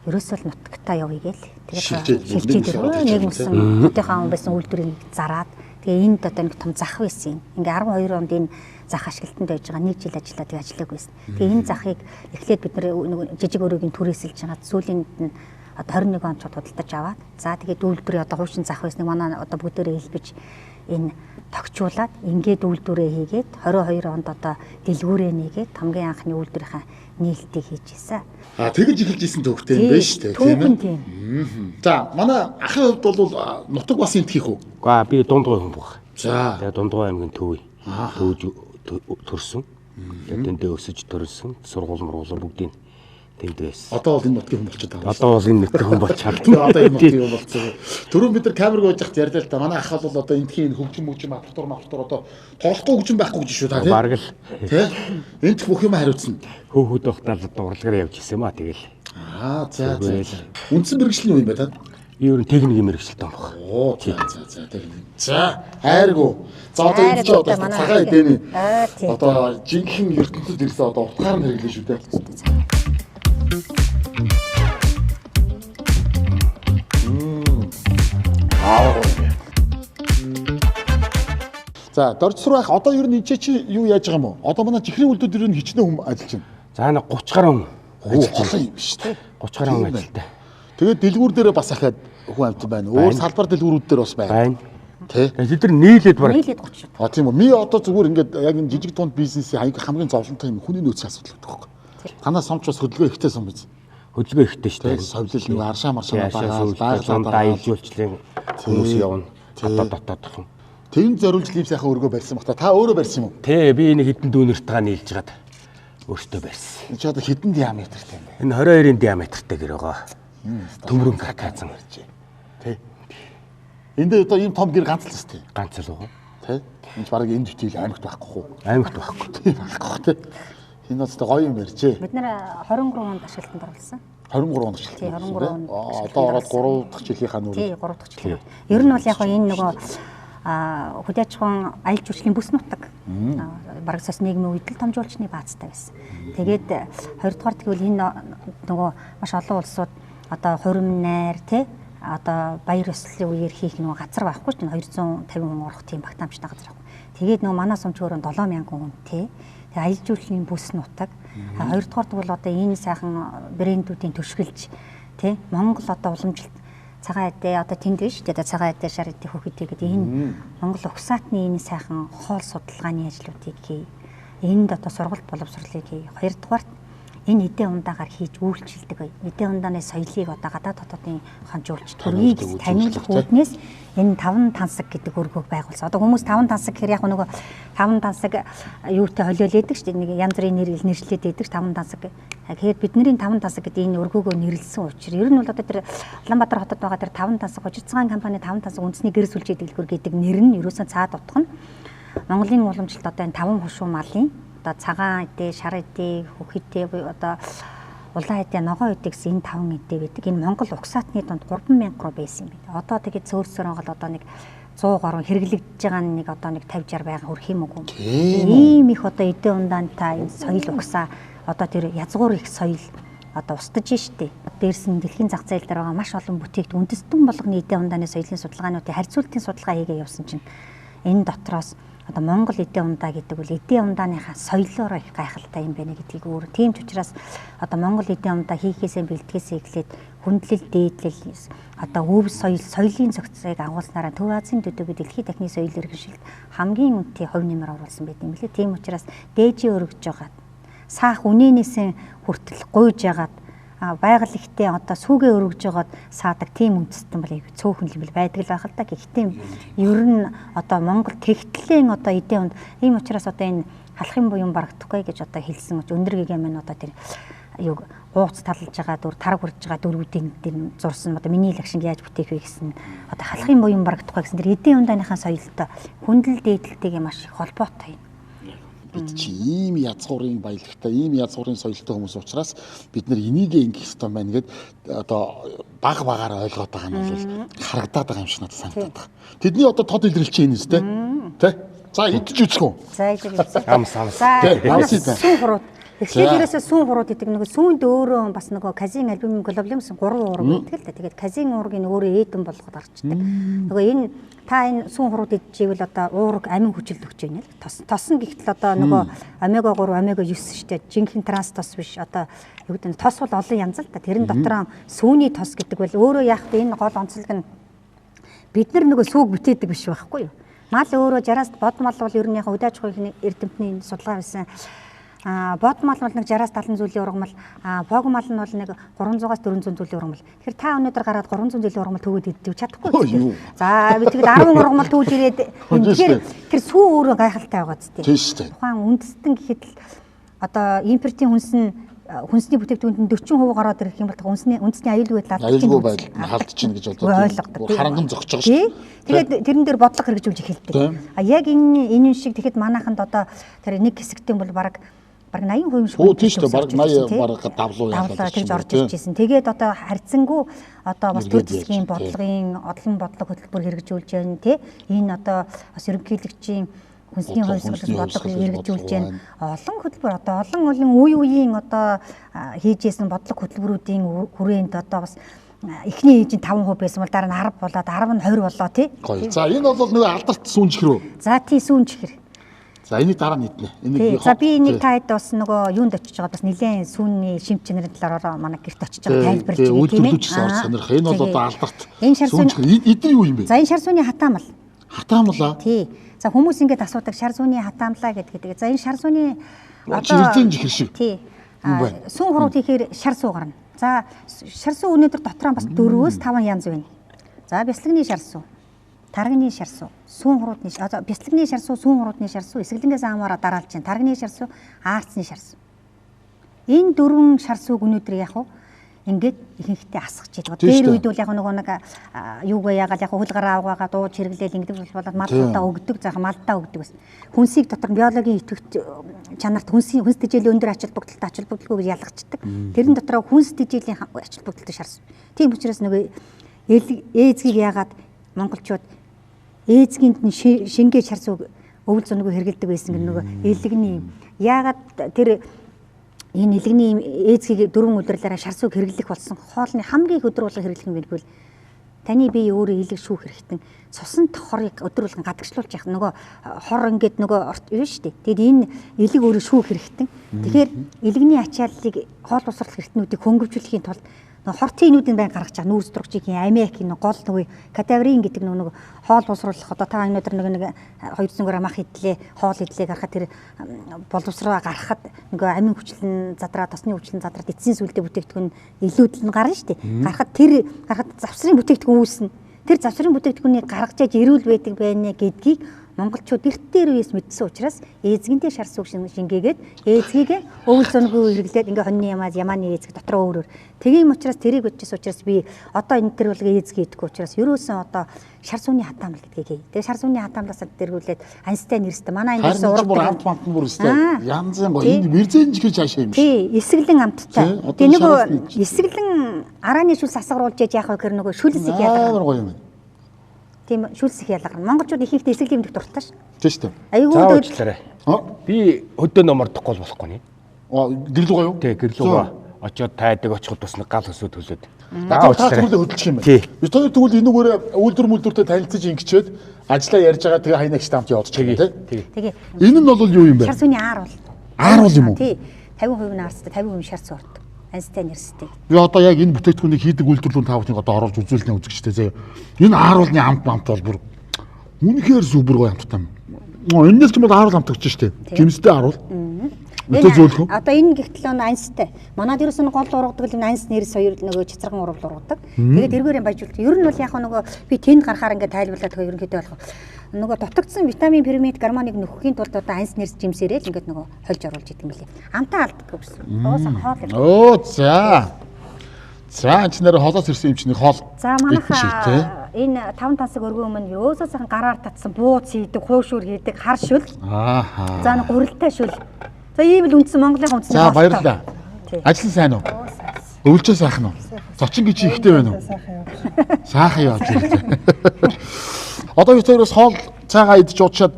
ерөөсөө л нутагтаа явъя гээл.
Тэгээд
шилжээд нэг мөсөн хотынхаа он байсан үйлдвэрийг зараад тэгээ энд одоо нэг том зах байсан. Ингээ 12 онд энэ зах ашиглалтанд байж байгаа нэг жил ажиллаад тэгээ ажиллаагүй байсан. Тэгээ энэ захыг эхлээд бид нэг жижиг өрөөгийн түрээсэлж байгаа. Сүүлийн нь одоо 21 онд шууд худалдаж аваад за тэгээд үйлдвэрийн одоо хуучин зах байсныг манай одоо бүгдээрээ хэлбэж энэ тогтчуулаад ингээд үйлдвэрээ хийгээд 22 онд одоо дэлгүүрээ нэгээд хамгийн анхны үйлдвэрийнхаа нээлтийг хийж исэн.
А тэгж эхэлж исэн төвхтэй юм байна шүү дээ, тийм ээ. За манай ахын хувьд бол нутаг бас энтхийх үү?
Үгүй би Дундгой хүн баг.
За.
Тэгээ Дундгой аймгийн төв. Төвж төрсөн. Тэгээ дэндээ өсөж төрсөн. Сургууль мургуулаа бүгдийг тэнд байсан.
Одоо бол энэ нутгийн хүн болчиход байгаа.
Одоо бол энэ нутгийн хүн болчиход.
Одоо энэ нутгийн хүн болчихсон. Түрүүн бид нар камерг ууж хат ярьлаа л да. Манай ах бол одоо энтхийн хөгжим мөгжим апартур одоо тоглохгүй хөгжим байхгүй гэж шүү та тийм.
Бараг л.
Тэ? Энтх бүх юм хариуцна.
Хөөхөд байхдаа л одоо урлагаар явж исэн юм а тэгэл.
Аа за за. Үндсэн мэргэжлийн юу юм бэ та?
Би ер нь техникийн мэргэжилтэн баг.
Оо за за за техник. За хайргуу. За одоо энэ ч одоо цагаан эдэний одоо жинхэнэ ертөнцид ирсэн одоо утгаар нь хэрэглэн шүү дээ. За доржсруу ах одоо ер нь энэ чи юу яаж байгаа юм бэ? Одоо манай чихрийн үйлдвэр ер нь хичнээн хүн ажиллаж байна.
За нэг 30 гаруй хүн
ажиллаж юм биш үү?
30 гаруй хүн ажилтай.
Тэгээд дэлгүүр дээрээ бас ахаад хүн амьтан байна. Өөр салбар дэлгүүрүүд дээр бас байна.
Тэ. Тэд нар нийлээд бараг
нийлээд 30 шууд.
А тийм үү. Ми одоо зүгээр ингээд яг энэ жижиг дунд бизнесийн хамгийн зовлонтой юм хүний нөөцийн асуудал гэдэг байхгүй. Танаа сумч бас хөдөлгөөн ихтэй сум биз.
Хөдөлгөөн ихтэй шүү дээ.
Совлол нэг аршаа маршаа
дагаа жилжүүлчлээ хүмүүс явна. Дотоод дотоодхон.
Тэнд зориулж ийм сайхан өргөө барьсан баг та. Та өөрөө барьсан юм уу?
Тий, би энэ хэдэн дүүнэртэйгээ нийлж гад өөртөө барьсан.
Энэ чи одоо хэдэн диаметртэй юм бэ?
Энэ 22-ын диаметртэй гэр байгаа. Төмрөн каркасан барьжээ.
Тий. Энд дээр одоо ийм том гэр ганц л өстэй.
Ганц л байгаа.
Тий. Энд ч бараг энэ төтөл аймагт байхгүй хуу.
Аймагт байхгүй.
Тий, байхгүй тий. Энэ бас гоё юм барьжээ.
Бид нэр 23 онд ашиглалтанд оруулсан.
23 онд ашиглалтанд.
Тий, 23 онд.
Одоо ороод 3 дахь жилийнхаа нүрээ.
Тий, 3 дахь жилийн. Ер нь бол яг энэ нөгөө хөдөө аж ахуйн аялал жуулчлалын бүс нутаг бараг сос нийгмийн үед л том жуулчны баазтай байсан. Тэгээд хоёрдугаар тэгвэл энэ нөгөө маш олон улсууд одоо хурим найр тий одоо баяр ёслолын үеэр хийх нөгөө газар байхгүй чинь 250 хүн орох тийм багтаамжтай газар байхгүй. Тэгээд нөгөө манай сумч өөрөө 7000 хүнтэй. Тэгээд аялал жуулчлалын бүс нутаг. Хоёрдугаар тэгвэл одоо энэ сайхан брэндүүдийн төшгөлж тий Монгол одоо уламжлалт цагаан эдээ одоо тэнд биш үү? Одоо цагаан эдээ, шар эдээ, хөх эдээ гэдэг энэ Монгол угсаатны энэ сайхан хоол судалгааны ажлуудыг хий. Энд одоо сургалт боловсролыг хий. Хоёрдугаарт энэ эдээ ундаагаар хийж үйлчилдэг бай. Эдээ ундааны соёлыг одоо гадаад хотуудын хонжуулж төргийг таниулах үүднээс энэ таван тансаг гэдэг өргөөг байгуулсан. Одоо хүмүүс таван тансаг гэхээр яг нөгөө таван тансаг юутай холиол идэг шүү дээ. Нэг янз бүрийн нэр нэршлээд идэг таван тансаг. Тэгэхээр бидний таван тансаг гэдэг энэ өргөөгөө нэрлсэн учраас ер нь бол одоо тэр Улаанбаатар хотод байгаа тэр таван тансаг хужицгаан компани таван тансаг үндэсний гэр сүлжээ дэлгүүр гэдэг нэр нь ерөөсөн цаад утга нь Монголын уламжлалт одоо энэ таван хушуу малын одоо цагаан эдээ, шар эдээ, хөх эдээ, одоо улаан эдээ, ногоон эдээ гэсэн энэ таван эдээ байдаг. Энэ Монгол угсаатны дунд 3000 гаруй байсан юм байна. Одоо тэгээд цөөр цөөрөнгөл одоо нэг 100 гаруй хэрэглэгдэж байгаа нэг одоо нэг 50 60 байгаа хөрх юм уу? Ийм их одоо эдээ ундаантай энэ соёл угсаа одоо тэр язгуур их соёл одоо устж штэ. Дээрс нь дэлхийн зах зээл дээр байгаа маш олон бүтээгдэхүүн үндэстэн болгоны эдийн ундааны соёлын судалгаануудын харьцуултын судалгаа хийгээ явсан чинь энэ дотроос одоо Монгол эдийн ундаа гэдэг бол эдийн ундааныхаа соёлоороо их гайхалтай юм байна гэдгийг өөр. Тийм ч учраас одоо Монгол эдийн ундаа хийхээсээ бэлтгэхээсээ эхлээд хүндлэл, дээдлэл, одоо өв соёл, соёлын зохицыг агуулснараа Төв Азийн төдийгүй дэлхийн дахны соёл иргэншилд хамгийн үнэтэй хувь нэмэр оруулсан байт юм лээ. Тийм учраас дээжийн өргөж байгаа саах үнэнээсээ хүртэл гуйж ягаад байгаль ихтэй одоо сүгэ өргөж жагаад саадаг тийм үндэстэн бол айгүй цөөхөн юм байдаг л байх л да. Гэхдээ ер нь одоо Монгол тэгтлэн одоо эдийн унд ийм учраас одоо энэ халахын буян барагдахгүй гэж одоо хэлсэн ч өндөр гэгээ маань одоо тэр юг гууц талж байгаа дүр тараг үрж байгаа дөрвүүдийн дээр зурсан одоо миний лагшинг яаж бүтээх вэ гэсэн одоо халахын буян барагдахгүй гэсэн тэр эдийн ундааныхаа соёлтой хүндлэл дээдэлтэйгээ маш их холбоотой юм.
Бид чи ийм язгуурын баялагтай, ийм язгуурын соёлтой хүмүүс учраас бид нэр энийг ингэх ёстой байна гэд одоо баг багаар ойлгоод байгаа нь бол харагдаад байгаа юм шиг надад санагдаад байгаа. Тэдний одоо тод илрэл чинь энэ үстэй. Тэ? За идэж үзэх үү?
За идэж үзье.
Амс амс.
За сүүн хурууд. Тэгэхээр ерөөсөө сүүн хурууд гэдэг нөгөө сүүнд өөрөө бас нөгөө казин альбум глобулин 3 уураг гэдэг л да. Тэгээд казин уургийг өөрөө ээдэн болгоод гарчдаг. Нөгөө энэ та энэ сүүн хурууд идчихвэл одоо уураг амин хүчил өгч байна л. Тос тосно гэхтэл одоо нөгөө омега 3, омега 9 шүү дээ. Жинхэнэ транс тос биш. Одоо юу гэдэг нь тос бол олон янз л да. Тэрэн дотроо сүүний тос гэдэг бол өөрөө яах вэ энэ гол онцлог нь бид нар нөгөө сүүг бүтээдэг биш байхгүй юу? Мал өөрөө 60-аас бод мал бол ер нь яг үдээж хуйхны эрдэмтний судалгаа байсан. Бод мал бол нэг 60-аас 70 зүйлийн ургамал, бог мал нь бол нэг 300-аас 400 зүйлийн ургамал. Тэгэхээр та өнөөдөр гараад 300 зүйлийн ургамал төгөөд иддэг чадахгүй. За би тэгэл 10 ургамал түүж ирээд тэгэхээр тэр сүү өөрөө гайхалтай байгаа зү. Тухайн үндэстэн гэхэд л одоо импортын хүнс нь хүнсний бүтээгдэхүүнд нь 40% гараад ирэх юм бол үндэсний аюулгүй байдал
аюулгүй байдал нь халдчихна гэж одоо харанган зогсож байгаа шүү дээ.
Тэгээд тэрэн дээр бодлого хэрэгжүүлж эхэлдэг. А яг энэ шиг тэгэхэд манайханд одоо тэр нэг хэсэгтэн бол бараг 80% шиг.
Тийм шүү дээ. Бараг 80 бараг давлуу
яалаа тэгж орж ирж байсан. Тэгээд одоо харьцангуй одоо бас төр засгийн бодлогын олон бодлого хөтөлбөр хэрэгжүүлж байна тий. Энэ одоо бас ерөнхийлөгчийн хүнсний хувьсгалын бодлого хэрэгжүүлж байна. Олон хөтөлбөр одоо олон олон үе үеийн одоо хийж исэн бодлого хөтөлбөрүүдийн хүрээнд одоо бас эхний ээжийн 5% байсан бол дараа нь 10 болоод 10 нь 20 болоо тий.
За энэ бол нэг алдарт сүүн чихэр үү?
За тий сүүн чихэр.
За энийг дараа нь иднэ.
Энийг за би энийг та хэд бас нөгөө юунд очиж байгаа бас нэлээд сүүнний шимт чанарын талаар манай гэрт очиж байгаа тайлбарлаж
байгаа тийм ээ. Үйлдвэрлэгч орж сонирх. Энэ бол одоо алдарт сүүн чихэр. Эдгээр юу юм бэ?
За энэ шар сүүний хатаамал.
Хатаамлаа.
Тий. За хүмүүс ингэж асуудаг шар зүүнний хатаамлаа гэдэг. За энэ шар зүүнний
одоо эрзэн чихэр шиг.
Тий. Сүүн хурууд хийхээр шар сүү гарна. За шар сүү өнөөдөр дотроо бас 4-5 янз байна. За бяцлагны шар сүү, таргины шар сүү, сүүн хуруудны одоо бяцлагны шар сүү, сүүн хуруудны шар сүү, эсгэлэнгээс аамаараа дараалж байна. Таргины шар сүү, аарцны шар сүү. Энэ дөрвөн шар сүүг өнөөдөр яг уу ингээд ихэнхдээ асгаж идэг. Дээр үед бол яг нөгөө нэг юугаа яагаад яг хөл гараа аваагаа дууж хэрэглээл ингээд болоод малдаа өгдөг. За малдаа өгдөг бас. Хүнсийг дотор биологийн идэвхт чанарт хүнсийн хүнс тэжээлийн өндөр ач холбогдолтой ач холбогдолгүй гэж ялгачдаг. Тэрэн дотроо хүнс тэжээлийн ач холбогдолтой шарс. Тийм учраас нөгөө ээзгийг яагаад монголчууд ээзгинд нь шингээ шарс өвөл зунгүй хэрэгэлдэг байсан гэх нөгөө элэгний яагаад тэр энэ элэгний ээзгийг дөрвөн удирлаараа шар сүг хэрэглэх болсон хоолны хамгийн их өдөр болгон хэрэглэх юм бэ гэвэл таны бие өөрөө элэг шүүх хэрэгтэн цусанд хорыг өдөр болгон гадагшлуулж явах нөгөө хор ингээд нөгөө юу шүү дээ. Тэгэд энэ элэг өөрөө шүүх хэрэгтэн. Тэгэхээр элэгний ачааллыг хоол усрал хэрэгтнүүдийг хөнгөвжүүлэхийн тулд хортинуудын байн гаргаж байгаа нүүрс тургчийн амиак гол нөгөө кадаврин гэдэг нөгөө хоол боловсруулах одоо та өнөөдөр нэг 200 г мах идлээ хоол идлээ гаргахад тэр боловсроо гаргахад нөгөө амин хүчлэн задраа тосны хүчлэн задраад эцсийн сүлдээ бүтээгдэхүүн илүүдэл нь гарна шүү дээ. Гарахад тэр гарахад завсрын бүтээгдэхүүн үүснэ. Тэр завсрын бүтээгдэхүүнийг гаргаж яж эрүүл байдаг байна гэдгийг монголчууд эрт дээр үеэс мэдсэн учраас ээзгэнтэй шар сүг шингээгээд ээзгийг өвөл зунгүй хэрэглээд ингээ хоньны ямаас ямааны ээзэг дотроо өөрөөр. Тийм учраас тэрийг бодчихсон учраас би одоо энэ төр болго ээзгийг идэхгүй учраас ерөөсөн одоо шар сүний хатаамал гэдгийг хий. Тэгээ шар сүний хатаамлаас дэргүүлээд анстай нэрстэй. Манай энэ
дэрсэн ураг амт мамт бүр өстэй. Янз янз гоё. Энэ мэрзэн чихэр цаашаа юм шиг.
Тий, эсгэлэн амттай. Тэгээ нөгөө эсгэлэн арааны шүлс асгаруулж яж яах вэ гэхээр нөгөө шүлс их яадаг.
Амар гоё юм.
Тийм шүлс их ялгарна. Монголчууд ихэнхдээ эсгэлэн юмдэх дуртай ш.
Тийм шүү дээ.
Айгүй
уучлаарай. Би хөдөө номордохгүй болохгүй нэ.
Гэрлүүгаа юу?
Тий, гэрлүүгаа. Очоод тайдаг очиход бас нэг гал хөсөө төлөөд.
Аа та тэгвэл хөдөлчих юм байна. Бид хоёр тэгвэл энүүгээр үйлдвэр мүлдвэртэй танилцаж ингэчээд ажиллаа ярьж байгаа тэгээ хайнагчтай хамт явуулчих юм тий.
Тэгээ.
Энэ нь бол юу юм бэ?
Шар сүний аар бол.
Аар бол юм уу?
Тий. 50% нь арстай, 50% шар сүү ордог. Анстай нэрстэй.
Би одоо яг энэ бүтээгдэхүүнийг хийдэг үйлдвэрлүүн та бүхнийг одоо оруулж үзүүлнэ үзэгчтэй заяа. Энэ ааруулны амт амт бол бүр үнэхээр сүбэр гоё амттай юм. Энэс ч юм бол ааруул амт өгч штэ. Жимстэй ааруул. Өтө зөөлхөн.
Одоо энэ гихтэл он анстай. Манад ерөөс нь гол ургадаг л анс нэрс хоёр нөгөө цэцэргэн урвал ургадаг. Тэгээд эргээр юм баяжуулт. Ер нь бол яг нөгөө би тэнд гарахаар ингээд тайлбарлаад байгаа ерөнхийдөө болох нөгөө дутагдсан витамин, пирамид, гормоныг нөхөхийн тулд одоо анс нэрс жимсээрээ л ингээд нөгөө хольж оруулж идэм билээ. Амтаа алддаггүй гэсэн. Уусаа хоол юм.
Оо за. За энэ ч нэр хоолоос ирсэн юм чинь хоол.
За манайха энэ 5 тансаг өргөн өмнө ерөөсөө сайхан гараар татсан бууц хийдэг, хуушуур хийдэг, хар шүл.
Ааха.
За нэг гурилтай шүл. За ийм л үндсэн Монголын үндсэн.
За баярлалаа. Ажил нь сайн уу? Өвлжөө сайхан уу? Зочин гэж ихтэй байна уу? Сайхан явж байна. Одоо бид хоёроос хоол цайгаа идэж уучаад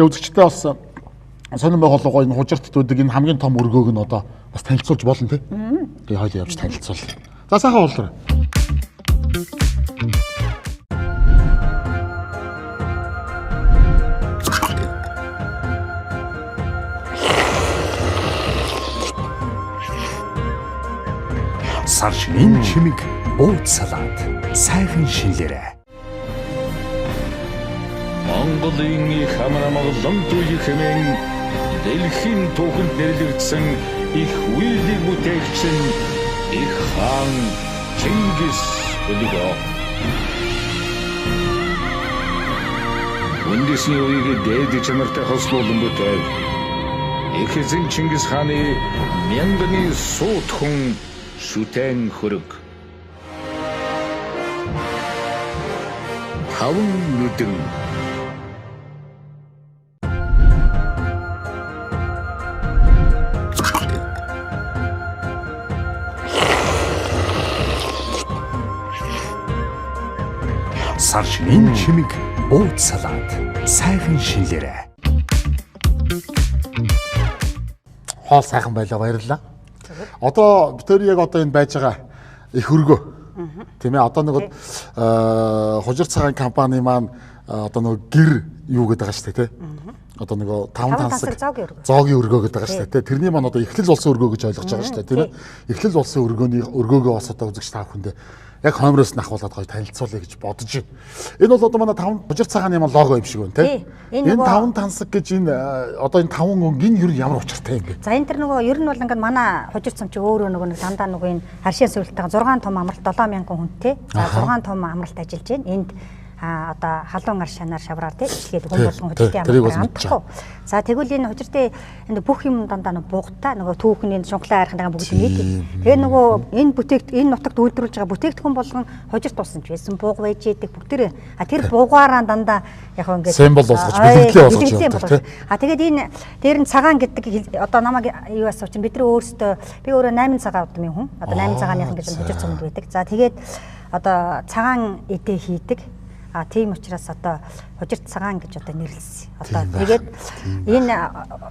үзэгчтэй бас сонирн байгууллага энэ хужирт төдөг энэ хамгийн том өргөөг нь одоо бас танилцуулж болно тий. Тэгээ хоёул явж танилцуул. За сайхан уулзраа.
Сар шинийн чимэг бууз салат сайхан шинлээрэ.
Монголын их амар амгалан туй хэмээн дэлхийн түүхэнд нэрлэгдсэн их үеийг бүтээгч нь их хаан Чингис Хөлгөө. Үндэсний үеийг дээд чанартай хослуулан бүтээв. Их эзэн Чингис хааны мянганы суут хүн шүтэн хөрөг. Таван нүдэн.
Сар шинийн чимэг бууз салат сайхан шинлээрэ.
Хоол сайхан байлаа баярлалаа. Одоо бид хоёр яг одоо энэ байж байгаа их өргөө. Тийм ээ одоо нэг хужир цагаан компани маань одоо нэг гэр юу гэдэг байгаа шүү дээ тий. Одоо нөгөө таван тансаг зоогийн өргөө гэдэг байгаа шүү дээ тий. Тэрний маань одоо эхлэл болсон өргөө гэж ойлгож байгаа шүү дээ тийм ээ. Эхлэл болсон өргөөний өргөөгөө бас одоо үзэгч та бүхэндээ яг хоймроос нь ахуулаад гоё танилцуулъя гэж бодож байна. Энэ бол одоо манай таван хужир цагааны маань лого юм шиг байна тий. Энэ таван тансаг гэж энэ одоо энэ таван өнгө энэ ер нь ямар учиртай юм бэ?
За энэ төр нөгөө ер нь бол ингээд манай хужир цам чи өөрөө нөгөө нэг дандаа нөгөө энэ харшийн сүлтэйгээ 6 том амралт 7000 хүнтэй. За 6 том амралт ажиллаж байна. Энд одоо халуун ар шанаар шавраар тий ишлээд хүн болгон хужиртай амралт амтахгүй. За тэгвэл энэ хужиртай энэ бүх юм дандаа нөгөө бугата нөгөө түүхний шунхлаа айрхан бүгд нийт. Тэгээ нөгөө энэ бүтээгт энэ нутагт үйлдвэрлэж байгаа бүтээгдэхүүн болгон хужирт тулсан ч байсан бууг байж идэг бүгдээрээ. А тэр буугаараа дандаа яг ингээд
символ болгож бэлгэлээ болгож явдаг тий.
А тэгээд энэ дээр нь цагаан гэдэг одоо намайг юу асууч бид нар өөрсдөө би өөрөө 8 цагаан удмын хүн. Одоо 8 цагааныхан гэж хужир цомд байдаг. За тэгээд одоо цагаан эдээ хийдэг. А тийм учраас одоо хужирт цагаан гэж одоо нэрлэсэн. Одоо тэгээд энэ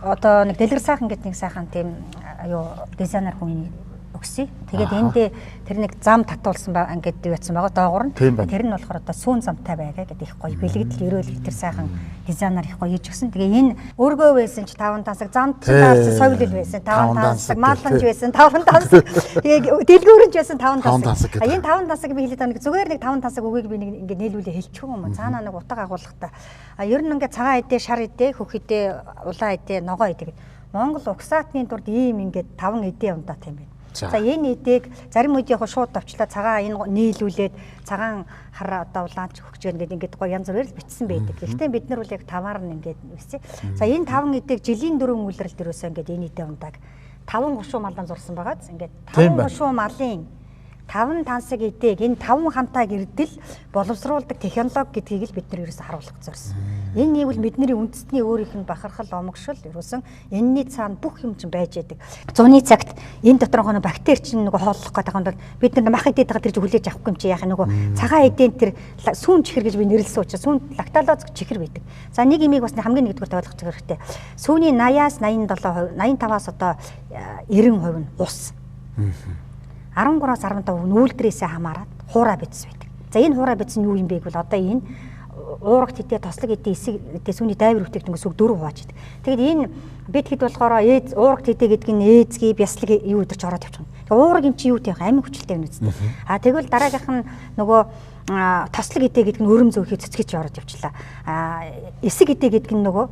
одоо нэг дэлгэр сайхан гэдэг нэг сайхан тийм юу дизайнер хүн өгсөн. Тэгээд эндээ тэр нэг зам татуулсан ба ингээд юу яцсан байгаа доогуур нь. Тэр нь болохоор одоо сүүн замтай байгаа гэдэг их гоё бэлэгдэл өрөөлөг тэр сайхан дизайнер их гоё хийж өгсөн. Тэгээ энэ өргөө байсан ч таван тансаг, замд таарсан соёлол байсан, таван тансаг, мааланж байсан, таван тансаг. Тэгээ дэлгүүрэнж байсан таван тансаг. А энэ таван тансаг би хэлээд байгаа нэг зүгээр нэг таван тансаг үгийг би нэг ингээд нийлүүлээ хэлчихв юм. Цаанаа нэг утга агуулгатай. А ер нь ингээд цагаан эдээ, шар эдээ, хөх эдээ, улаан эдээ, ногоо эдээ гэдэг. Монгол угсаатны дурд ийм ингээд таван эдээ ундаатай юм байна. За энэ эдээг зарим үед яг шууд товчлаа цагаан энэ нийлүүлээд цагаан хар одоо улаанч хөгж ингээд ингээд гоё янз бүрээр л бичсэн байдаг. Гэхдээ бид нар бол яг таваар нь ингээд үсэ. За энэ таван эдээг жилийн дөрвөн үлрэлт дөрөөсөө ингээд энэ эдээ ундааг таван гушуу малан зурсан байгааз ингээд таван гушуу малын таван тансаг эдээг энэ таван хантайг эрдэл боловсруулдаг технологи гэдгийг л бид нар ерөөсө харуулах зорьсон. Энэ нийгвэл бидний үндэстний өөрийнх нь бахархал омогшил ерөөсөн энэний цаана бүх юм чинь байж яадаг. Зуны цагт энэ доторх нь бактери чинь нөгөө хооллох гэдэг юм бол бид нар мах идээд байгаа тэр чинь хүлээж авахгүй юм чи яах нөгөө цагаан эдийн тэр сүүн чихэр гэж би нэрлсэн учраас сүүн лакталоз чихэр байдаг. За нэг имийг бас хамгийн нэгдүгээр ойлгох хэрэгтэй. Сүүний 80-аас 87%, 85-аас одоо 90% нь ус. 13-аас 15% нь үйлдвэрээсээ хамаарат хуурай бидс байдаг. За энэ хуурай бидс нь юу юм бэ гэвэл одоо энэ уурагт хэдэ тослог хэдэ эсэг хэдэ сүүний дайвар бүтээгдэхүүн сүг дөрөв хувааж идэг. Тэгэд энэ бид хэд болохоор ээз уурагт хэдэ гэдэг нь ээзгий бяслаг юу өдөрч ороод явчихна. Тэгээ уураг юм чи юу тавих амин хүчлтэй юм үстэй. А тэгвэл дараагийнх нь нөгөө тослог эдэ гэдэг нь өрөм зөөхий цэцгэж ороод явчлаа. А эсэг эдэ гэдэг нь нөгөө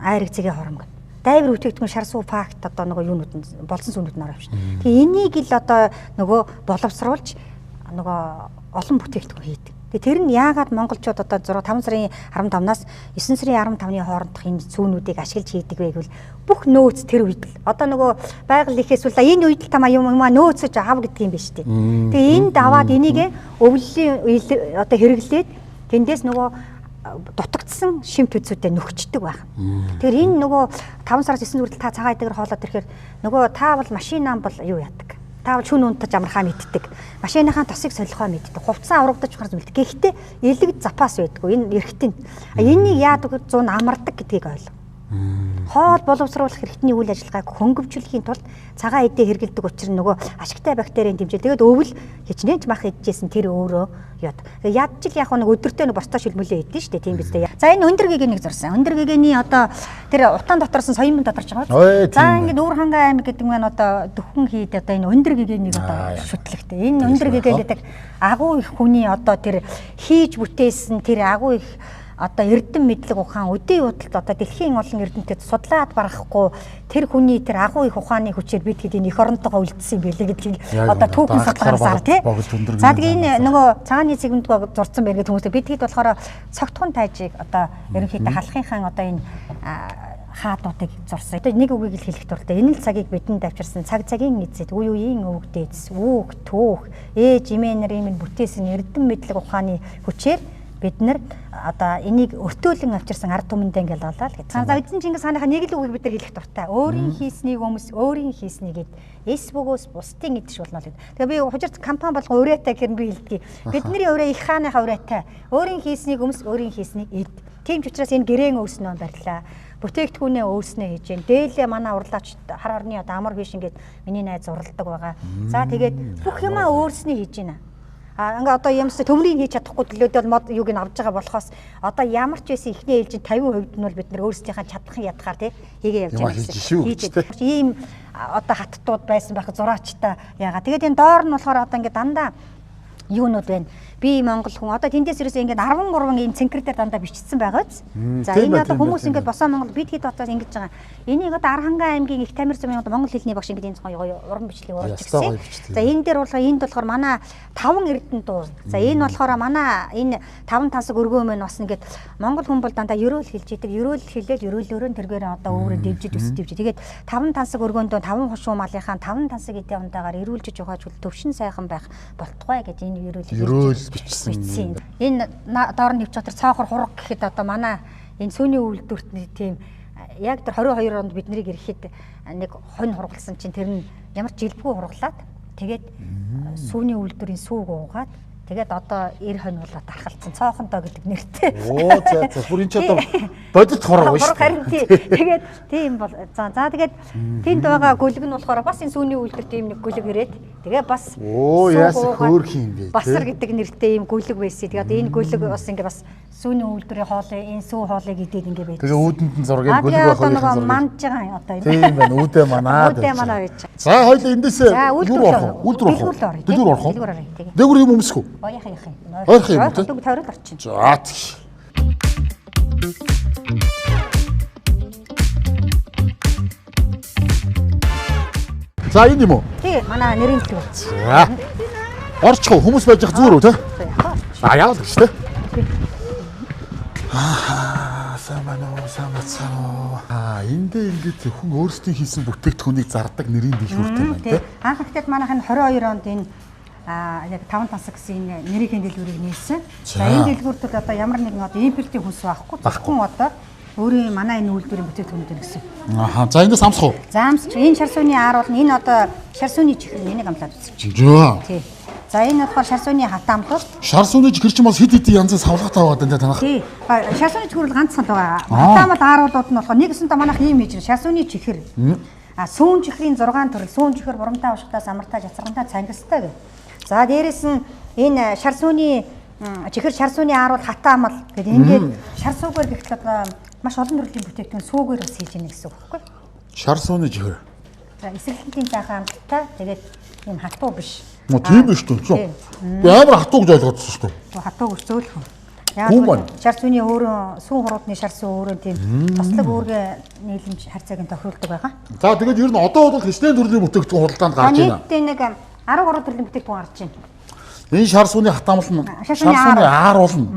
айраг цэгээ хоромг. Дайвар бүтээгдэхүүн шар суу факт одоо нөгөө юунууд нь болсон сүүнүүд нь ороо явчихна. Тэгээ энийг л одоо нөгөө боловсруулж нөгөө олон бүтээгдэхүүн хийдэг. Тэгээ тэр нь яагаад монголчууд одоо 6 5 сарын 15-наас 9 сарын 15-ны хоорондох энэ сүүнүүдийг ашиглаж хийдэг вэ гэвэл бүх нөөц тэр үед л одоо нөгөө байгаль ихээс үл энэ үед л тамаа юм юм нөөцөж ав гэдэг юм биш үү. Тэгээ энд аваад энийг өвлөлийн одоо хэрэглээд тэндээс нөгөө дутагдсан шим төдсүүдэд нөхчдөг байх. Тэгэхээр энэ нөгөө 5 сараас 9 хүртэл та цагаан эдгээр хоолоод ирэхээр нөгөө та бол машинаа бол юу яадаг. Та бол шүн унтаж амархаа мэддэг. Машиныхаа тосыг солихоо мэддэг. Хувцас аврагдаж ухаар мэддэг. Гэхдээ элэг запас байдгүй. Энэ эргэтэн. Энийг яадаг вэ? Зун амардаг гэдгийг ойлго. Хоол боловсруулах эрхтний үйл ажиллагааг хөнгөвжлөхийн тулд цагаан эдээ хэрэгэлдэг учир нь нөгөө ашигтай бактерийн дэмжил. Тэгээд өвөл хичнээн ч мах идчихсэн тэр өөрөө яд. Ядчил яг нэг өдөртөө нэг бостой шилмөлөө идэн штэ тийм биз дээ. За энэ өндөр гэгэнийг зурсан. Өндөр гэгэний одоо тэр утаан доторсон соён доторч байгаа. За ингээд Өвөр хангай аймаг гэдэг нь одоо дөхөн хийд одоо энэ өндөр гэгэнийг одоо шүтлэгтэй. Энэ өндөр гэгээ гэдэг агуу их хүний одоо тэр хийж бүтээсэн тэр агуу их одоо эрдэм мэдлэг ухаан өдийн удалд одоо дэлхийн олон эрдэмтэд судлаад барахгүй тэр хүний тэр агуу их ухааны хүчээр бид хэд энэ эх оронтойгоо үлдсэн юм билээ гэдгийг одоо түүхэн судалгаагаар тий. За тэгээ энэ нөгөө цагааны цэгмэнд зурцсан байна гэдэг хүмүүсээ бид хэд болохоор цогтхон тайжийг одоо ерөнхийдөө халахынхаа одоо энэ хаадуудыг зурсан. Одоо нэг үгийг л хэлэх дуртай. Энэ л цагийг бидэнд авчирсан цаг цагийн эзэд үе үеийн өвгдээц, үүх, түүх, ээж эмээ нарын минь бүтээсэн эрдэм мэдлэг ухааны хүчээр бид нар одоо энийг өртөөлөн авчирсан ард түмэндээ ингээл болоо л гэж. За эзэн Чингис хааныхаа нэг л үгийг бид нар хэлэх дуртай. Өөрийн хийснийг өмс, өөрийн хийснийг эд. Эс бөгөөс бусдын идэж болно л гэдэг. Тэгээ би хужирт компани болгон ураатай гэхээр би хэлдэг. Бидний ураа их хааныхаа ураатай. Өөрийн хийснийг өмс, өөрийн хийснийг эд. Тийм ч учраас энэ гэрээн өөрснөө барьлаа. Бүтээгдэхүүнээ өөрснөө хийж гэн. Дээлээ манай урлаач хар орны одоо амар биш ингээд миний найз уралдаг байгаа. За тэгээд бүх юмаа өөрснөө хийж гинэ. А ингээ одоо юмс төмрийг хийж чадахгүй төлөөд бол мод юуг нь авч байгаа болохоос одоо ямар ч байсан ихний ээлжийн 50% нь бол бид нар өөрсдийнхээ чадхын ядахаар тий хийгээ явж байгаа гэсэн. Ийм одоо хаттууд байсан байх зураачтай яага. Тэгээд энэ доор нь болохоор одоо ингээ дандаа юунууд байна. Би монгол хүн. Одоо тэндээс ерөөсөө ингээд 13 ийм цэнхэр дээр дандаа бичсэн байгаа биз. За энэ одоо хүмүүс ингээд босоо монгол бид хэд одоо ингэж байгаа. Энийг одоо Архангай аймгийн их Тамир замын одоо монгол хэлний багш ингээд энэ гоё уран бичлэг оруулж ирсэн. За энэ дээр болохоор энд болохоор манай 5 эрдэнэ дуу. За энэ болохоор манай энэ 5 тансаг өргөө мөн бас ингээд монгол хүн бол дандаа ерөөл хэлж идэг. Ерөөл хэлээл ерөөлөөрөө тэргээр одоо өөрөө дэвжиж өсөж дэвжиж. Тэгээд 5 тансаг өргөөндөө 5 хошуу малынхаа 5 тансаг эдээ ундаагаар эрүүлжиж угааж төвшин сайхан байх болтугай гэж энэ ерөөл
бичсэн.
Энэ доор нь хөвч дотор цоохор хураг гэхэд одоо манай энэ сүүний үйлдвэрт нэг тийм яг тэр 22 онд бид нарыг ирэхэд нэг хонь хургалсан чинь тэр нь ямар ч жилбгүй хургалаад тэгээд сүүний үйлдвэрийн сүүг уугаад тэгээд одоо 90 хонь болоод тархалцсан цоохондоо гэдэг нэртэй.
Оо за за бүр энэ ч одоо бодит хураг байна шүү.
Харин тий. Тэгээд тийм бол за за тэгээд тэнд байгаа гөлөг нь болохоор бас энэ сүүний үйлдвэрт ийм нэг гөлөг ирээд тэгээ бас
Оо яасан хөөх юм бэ.
Басар гэдэг нэртэй ийм гөлөг байсан. Тэгээд одоо энэ гөлөг бас ингээ бас сүүний үйлдвэрийн хоолыг энэ сүү хоолыг идээд ингээ байж.
Тэгээ үүдэнд нь зургийг гөлөг байх
хоёрын зургийг мандж байгаа одоо энэ.
Тийм байна. Үүдээ манаа.
Үүдээ манаа гэж.
За хоёул эндээс юу орох вэ? Үйлдвэр орох уу? Дэлгүүр орох уу? Дэлгүүр юм өмсөх үү?
Оях яах юм.
Ойрхон юм тий.
Тойрол орчин.
За тэгш. За энэ юм уу?
Тий, манай нэрийн дэлгүүр.
За. Орчих уу? Хүмүүс байж байгаа зүгээр үү те? За яавал гэж те. Аа, сайн байна уу? Сайн бацгаана уу? Аа, эндээ ингээд зөвхөн өөрсдийн хийсэн бүтээгдэхүүнийг зардаг нэрийн дэлгүүртэй байна те.
Анх ихтэй манайх энэ 22 онд энэ яг 5 тансаг гэсэн энэ нэрийн дэлгүүрийг нээсэн. За энэ дэлгүүрт бол одоо ямар нэгэн одоо импортын хүнс байхгүй. Зөвхөн одоо өөрийн манай энэ үйлдвэрийн бүтээгдэхүүнүүд гэсэн.
Аха. За эндээс амсах уу?
За амсч. Энэ шар сууны аар бол энэ одоо шар сууны чихэр энийг амлаад үзчих.
За.
Тий. За энэ болохоор шар сууны хатаамлал.
Шар сууны чихэр чинь бас хэд хэдэн янзын савлгатай байгаа даа танах.
Тий. Шар сууны чихэр бол ганцхан байгаа. Хатаамал ааруулууд нь болохоор нэгсэнтэй манайх ийм хийж шар сууны чихэр. А сүүн чихрийн 6 төрөл сүүн чихэр бурамтай ушигтай самартай жацаргантай цангистай гэх. За дээрэс нь энэ шар сүүний чихэр шар сүүний ааруул хатаамал гэдэг ингээд шар сүүгээр гэхэл одоо маш олон төрлийн бүтээгдэхүүн сүүгээр бас хийж ийнэ гэсэн үг байхгүй юу?
Шар сүүний чихэр.
За эсрэхэнтийн сайхан амттай тэгээд ийм хатуу биш.
Мө тийм биш үү? Би амар хатуу гэж ойлгоодсон шүү дээ.
Хатуу гэж зөөлхөн.
Гүү маань.
Шар зүүний өөрөө сүүн хуруудны шар сүү өөрөө тийм тослог үүргээ нийлэмж харьцааг нь тохируулдаг байгаа.
За тэгээд ер нь одоо бол хичнээн төрлийн бүтээгдэхүүн худалдаанд гарч байна.
Нийтдээ нэг 13 төрлийн бүтээгдэхүүн гарч байна.
Энэ шар сүүний хатаамал нь
Шар
шар
сүүний
сүүний ааруул нь.